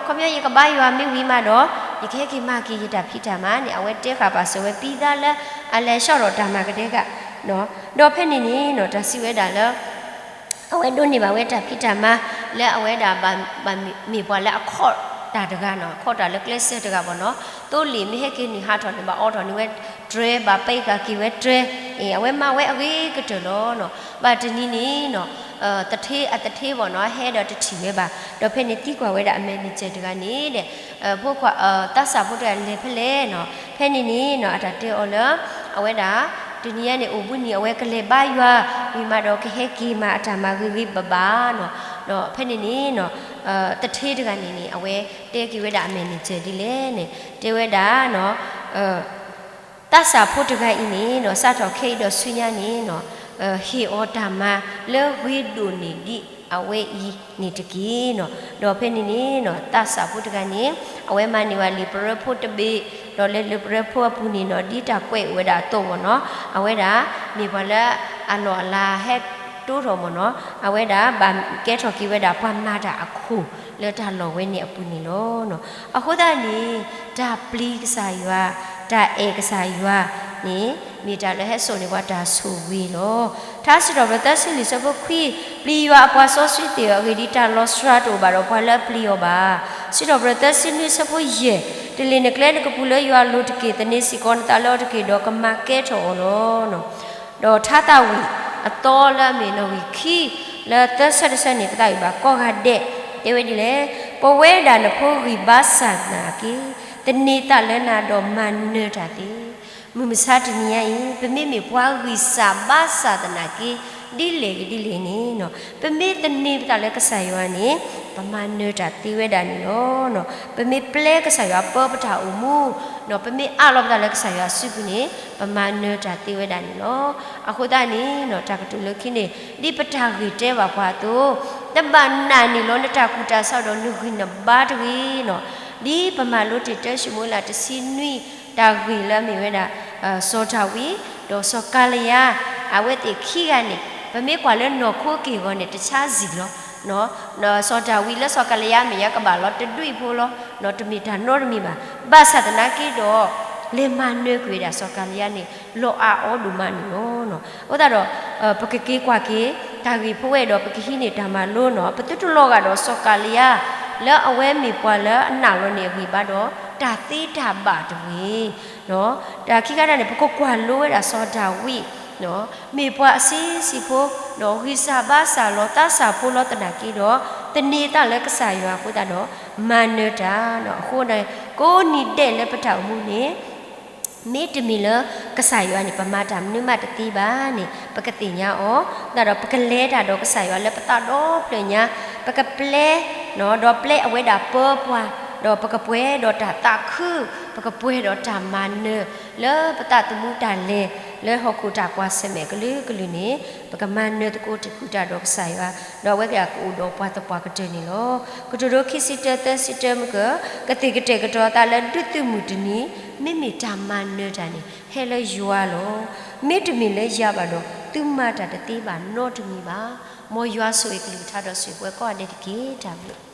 ခီပညီယကဘါယွၤမ့ၢ်ဝံၤမးဒီး ယကဟဲက့ၤမၤက့ၤယတၢ်ဖံးတၢ်မၤန့ၣ် အဝဲတဲဃာ်ပာ်စၢၤဝဲပံသါလၢအလဲၤဆှီထီၣ်တၢ်မၤကဒဲက, ဒီးဖဲန့ၣ်န့ၣ်နီၤ တၢ်စံးဝဲဒၣ်လၢ အဝဲဒိးန့ၢ်ဘၣ်ဝဲတၢ်ဖံးတၢ်မၤ လၢအဝဲဒၣ်ဘၣ်မ့ၢ်ပှၤလၢအခီၣ်တၢ်တဂၤနီၤ, အခီၣ်တၢ်လၢကျဲးစၢးတဂၤဘၣ်နီၤ, သိလ့ၣ်မ့ၢ်ဟဲက့ၤနုာ်ဟးထီၣ်န့ၣ် ဘၣ်အီထီၣ်န့ၢ်ဝဲတြဲၤ, ဘၣ်ပဲကၤက့ၤဝဲတြဲၤ, အ့ၣ် အဝဲမၤဝဲအဂ့ၤကတၢၢ်လီၤနီၤ. ဘၣ်တနံၤန့ၣ်နီၤ သထ့အသထ့ဘၣ်နီၤ ဟဲဒီးတထံၣ်ဝဲဘၣ်, ဒီးဖဲန့ၣ်သံကွၢ်ဝဲဒၣ်အ manager တဂၤန့ၣ်ဒီး ဖိခွါ သးစၢ်ဖိတဂၤလဲၤဖဲလဲၣ်နီၤ, ဖဲန့ၣ်န့ၣ်နီၤ အတၢ်တဲအီၤလၢ အဝဲဒၣ် တနံၤညါန့ၣ် အိၣ်ဘှံးနံၤ အဝဲကလဲၤဘါယွၤ ဝံၤမးဒီးကဟဲက့ၤမၤအတၢ်မၤဂ့ၤဂ့ၤဘၣ်ဘၣ်နီၤ, ဒီးဖဲန့ၣ်န့ၣ် တထ့တဂၤန့ၣ်န့ၣ် အဝဲတဲက့ၤဝဲဒၣ်အမဲာ်န့ၣ်စၢၤဒ်လဲၣ်န့ၣ် တဲဝဲဒၣ် သးစၢ်ဖိတဂၤအံၤန့ၣ် စးထီၣ်ခဲအံၤဒီးဆူညါန့ၣ် ဟ့ၣ်အီၤတၢ်မၤလၢဂ့ၤဒိၣ်န့ၢ်ဒံးအဝဲအံၤန့ၣ်တက့ၢ်. ဒီးဖဲန့ၣ်န့ၣ် သးစၢ်ဖိတဂၤန့ၣ် အဝဲမၤန့ၢ်ဝဲလံာ်ပရၢဖိတဘ့ၣ်, ဒီးလၢလံာ်ပရၢဖိအပူၤန့ၣ်နီၤ ဒ်တၢ်ကွဲးအိၣ်ဝဲဒၣ်အသိးမ့ၢ်နီၤ အဝဲဒၣ် မ့ၢ်ပှၤလၢအလီၢ်အလၤဟဲတိၢ်ထီၣ်မ့ၢ်နီၤ အဝဲဒၣ်ဘၣ်ကဲထီၣ်က့ၤဝဲဒၣ်ပှၤမၤတၢ်အခိၣ်လၢတၢ်လီၢ်ဝဲန့ၣ်အပူၤန့ၣ်လီၤ. အဃိသတးန့ၣ် တၢ်ပျံၤကစၢ်ယွၤ, တၢ်အဲၣ်ကစၢ်ယွၤန့ၣ် မ့ၢ်တၢ်လၢဟဲစိာ်န့ၢ်ပှၤတၢ်ဆိၣ်ဂ့ၤလီၤ. ထါစံးထီၣ်ပတြၢၤသၢဆံလွံၢ်ဆၢဖိခွံ, ပျံၤယွၤအပှၤစီဆှံသ့ၣ်ဧၢ, အဂ့ၢ်ဒ်အံၤ, တၢ်လီၤစှၤတအိၣ်ဘၣ်ဒီးပှၤလၢအပျံၤအီၤဘၣ်. စံးထီၣ်ပတြၢၤသၢဆံနွံဆၢဖိယဲၢ်, တလ့ၢ်နကျဲနကပူၤလၢယွၤအလိၤတက့ၢ်, သန့ၤစ့ၢ်ကီးနသးလၢအီၤတက့ၢ်, ဒီးကမၤကဲထီၣ်အီၤလီၤ. ဒီးထါသးဝံၣ်အသီလၢအမ့ၢ်နီၣ်ဂံၢ်ခံ လၢသၢဆၢတဆၢန့ၣ် ပသးဝံၣ်ဘၣ်ကိးဂၤဒဲး, တဲဝဲဒ်လဲၣ်, ပဝဲဒၣ်နဖိဂံၢ်ဘါစၢ်သနာ်က့, သန့ၤသးလၢနၤဒီးမၤနၢၤတၢ်သ့. မုၢ်မဆါတနံၤညါအံၤ ပမ့မ့ၢ်ပှၤဂံၢ်စၢ်ဘါစၢ်သနာ်က့ ဒ်လဲၣ်ဂ့ၤဒ်လဲၣ်န့ၣ် ပမ့ၢ်သန့ၤပသးလၢကစၢ်ယွၤန့ၣ် ပမၤနၢၤတၢ်သ့ဝဲဒၣ်န့ၣ်လီၤ. ပမ့ၢ်ပျဲကစၢ်ယွၤပၢပတၢ်အိၣ်မူ, ပမ့ၢ်အးလီၤပသးလၢကစၢ်ယွၤစုပူၤန့ၣ် ပမၤနၢၤတၢ်သ့ဝဲဒၣ်န့ၣ်လီၤ. အဃိသတးန့ၣ် တၢ်ကတိၤလၢခံန့ၣ် ဒ်ပတၢ်ဂ့ၢ်တဲဘၣ်ပှၤအသိး, နဘၣ်နာ်န့ၢ်လီၤနတၢ်ကူၣ်တၢ်ဆးဒီးနဂံၢ်နဘါတဂ့ၤန့ၣ်, ဒ်ပမၤလိတ့ၢ်တၢ်ၡမူၤအ့လးတဆံနွံ တၢ်ဂ့ၢ်လၢအမ့ၢ်ဝဲဒၣ် စီၤဒၤဝံး ဒီးစီၤကၤလယါ အဝဲသ့ၣ်ခံဂၤန့ၣ် ပမ့ၢ်ကွၢ်လၢနီၢ်ခိက့ၢ်အဂီၢ်န့ၣ် တဆါဆံးလီၤ. စီၤဒၤဝံးလၢစီၤကၤလယါမ့ၢ်ယါကဘၣ်လီၤတဒွံၣ်ဖိလီၤ. တမ့ၢ်တၢ်နီတမံၤဘၣ်. ဘၣ်ဆၣ်သနာ်က့ဒီး လဲၤမၤနၢၤကွံာ်ဝဲဒၣ်စီၤကၤလယါန့ၣ် လီၤအါအီဒိၣ်မးန့ၣ်လီၤ. အဃိသတးဒီး ပကက့ၤကွၢ်က့ၤ တၢ်ဂ့ၢ်ဖိဝဲဒီး ပကဟံးန့ၢ်တၢ်မၤလိန့ၣ် ပသုတလီၤဂာ်ဒီးစီၤကၤလယါ လၢအဝဲမ့ၢ်ပှၤလၢအနာ်လီၤန့ၢ်အဂံၢ်ဘါဒီး တၢ်သ့တၢ်ဘၣ်တဂ့ၤ တၢ်ခံခါတၢ်န့ၣ် ပကကွၢ်လိဝဲဒၣ်စီၤဒၤဝံး မ့ၢ်ပှၤအဆံးဆံးဖိ ဒီးဂံၢ်စၢ်ဘါစၢ်လီၤ သးစၢ်ဖိလီၤသနာ်က့ဒီး သန့ၤသးလၢကစၢ်ယွၤအဃိသတးဒီး မၤနၢၤတၢ်အဃိန့ၣ် ကိးနံၤဒဲးလၢပတၢ်အိၣ်မူန့ၣ် မ့တမ့ၢ်လၢကစၢ်ယွၤန့ၣ် ပမၤတၢ်မနုၤမးတသ့ဘၣ်န့ၣ် ပကသ့ၣ်ညါအီၤ ဒီးပကလဲၤတၢ်ဒီးကစၢ်ယွၤလၢပသးဒီဖျၢၣ်ညါ ပကပျဲ ဒီးပျဲအဝဲဒၣ်ပၢပှၤ ဒီးပကပှဲၤဒီးတၢ်သးခု ပကပှဲၤဒီးတၢ်မၤနၢၤ လၢပသးသမူတၢ်လဲၤ လၢဟီၣ်ခိၣ်တၢ်ကွၢ်ဆၢၣ်မဲာ်ကလုာ်ကလုာ်န့ၣ် ပကမၤနၢၤသကိးတံၢ်ဃူတၢ်ဒီးကစၢ်ယွၤ ဒီးအဝဲကအိၣ်ဒီးပှၤသပှၢ်ကတၢၢ်န့ၣ်လီၤ. ကတိၤဒိခံဆံတၢသၢဆံတၢမုၢ်ကၢၢ် ကသ့ၣ်ကတဲာ်ကတီၤသးလၢဒုးသုးမုၢ်တနံၤ မ့မ့ၢ်တၢ်မၤနၢၤတၢ်န့ၣ် ဟဲလၢယွၤလီၤ. မ့တမ့ၢ်လၢယၤဘၣ်ဒီး သုမၤတၢ်တသ့ဘၣ်နီတမံၤဘၣ်. မ်ယွၤဆိၣ်ဂ့ၤကလုၢ်ကထါဒီးဆိၣ်ဂ့ၤပှၤကိးဂၤဒဲးတက့ၢ်. တၢ်ဘျုး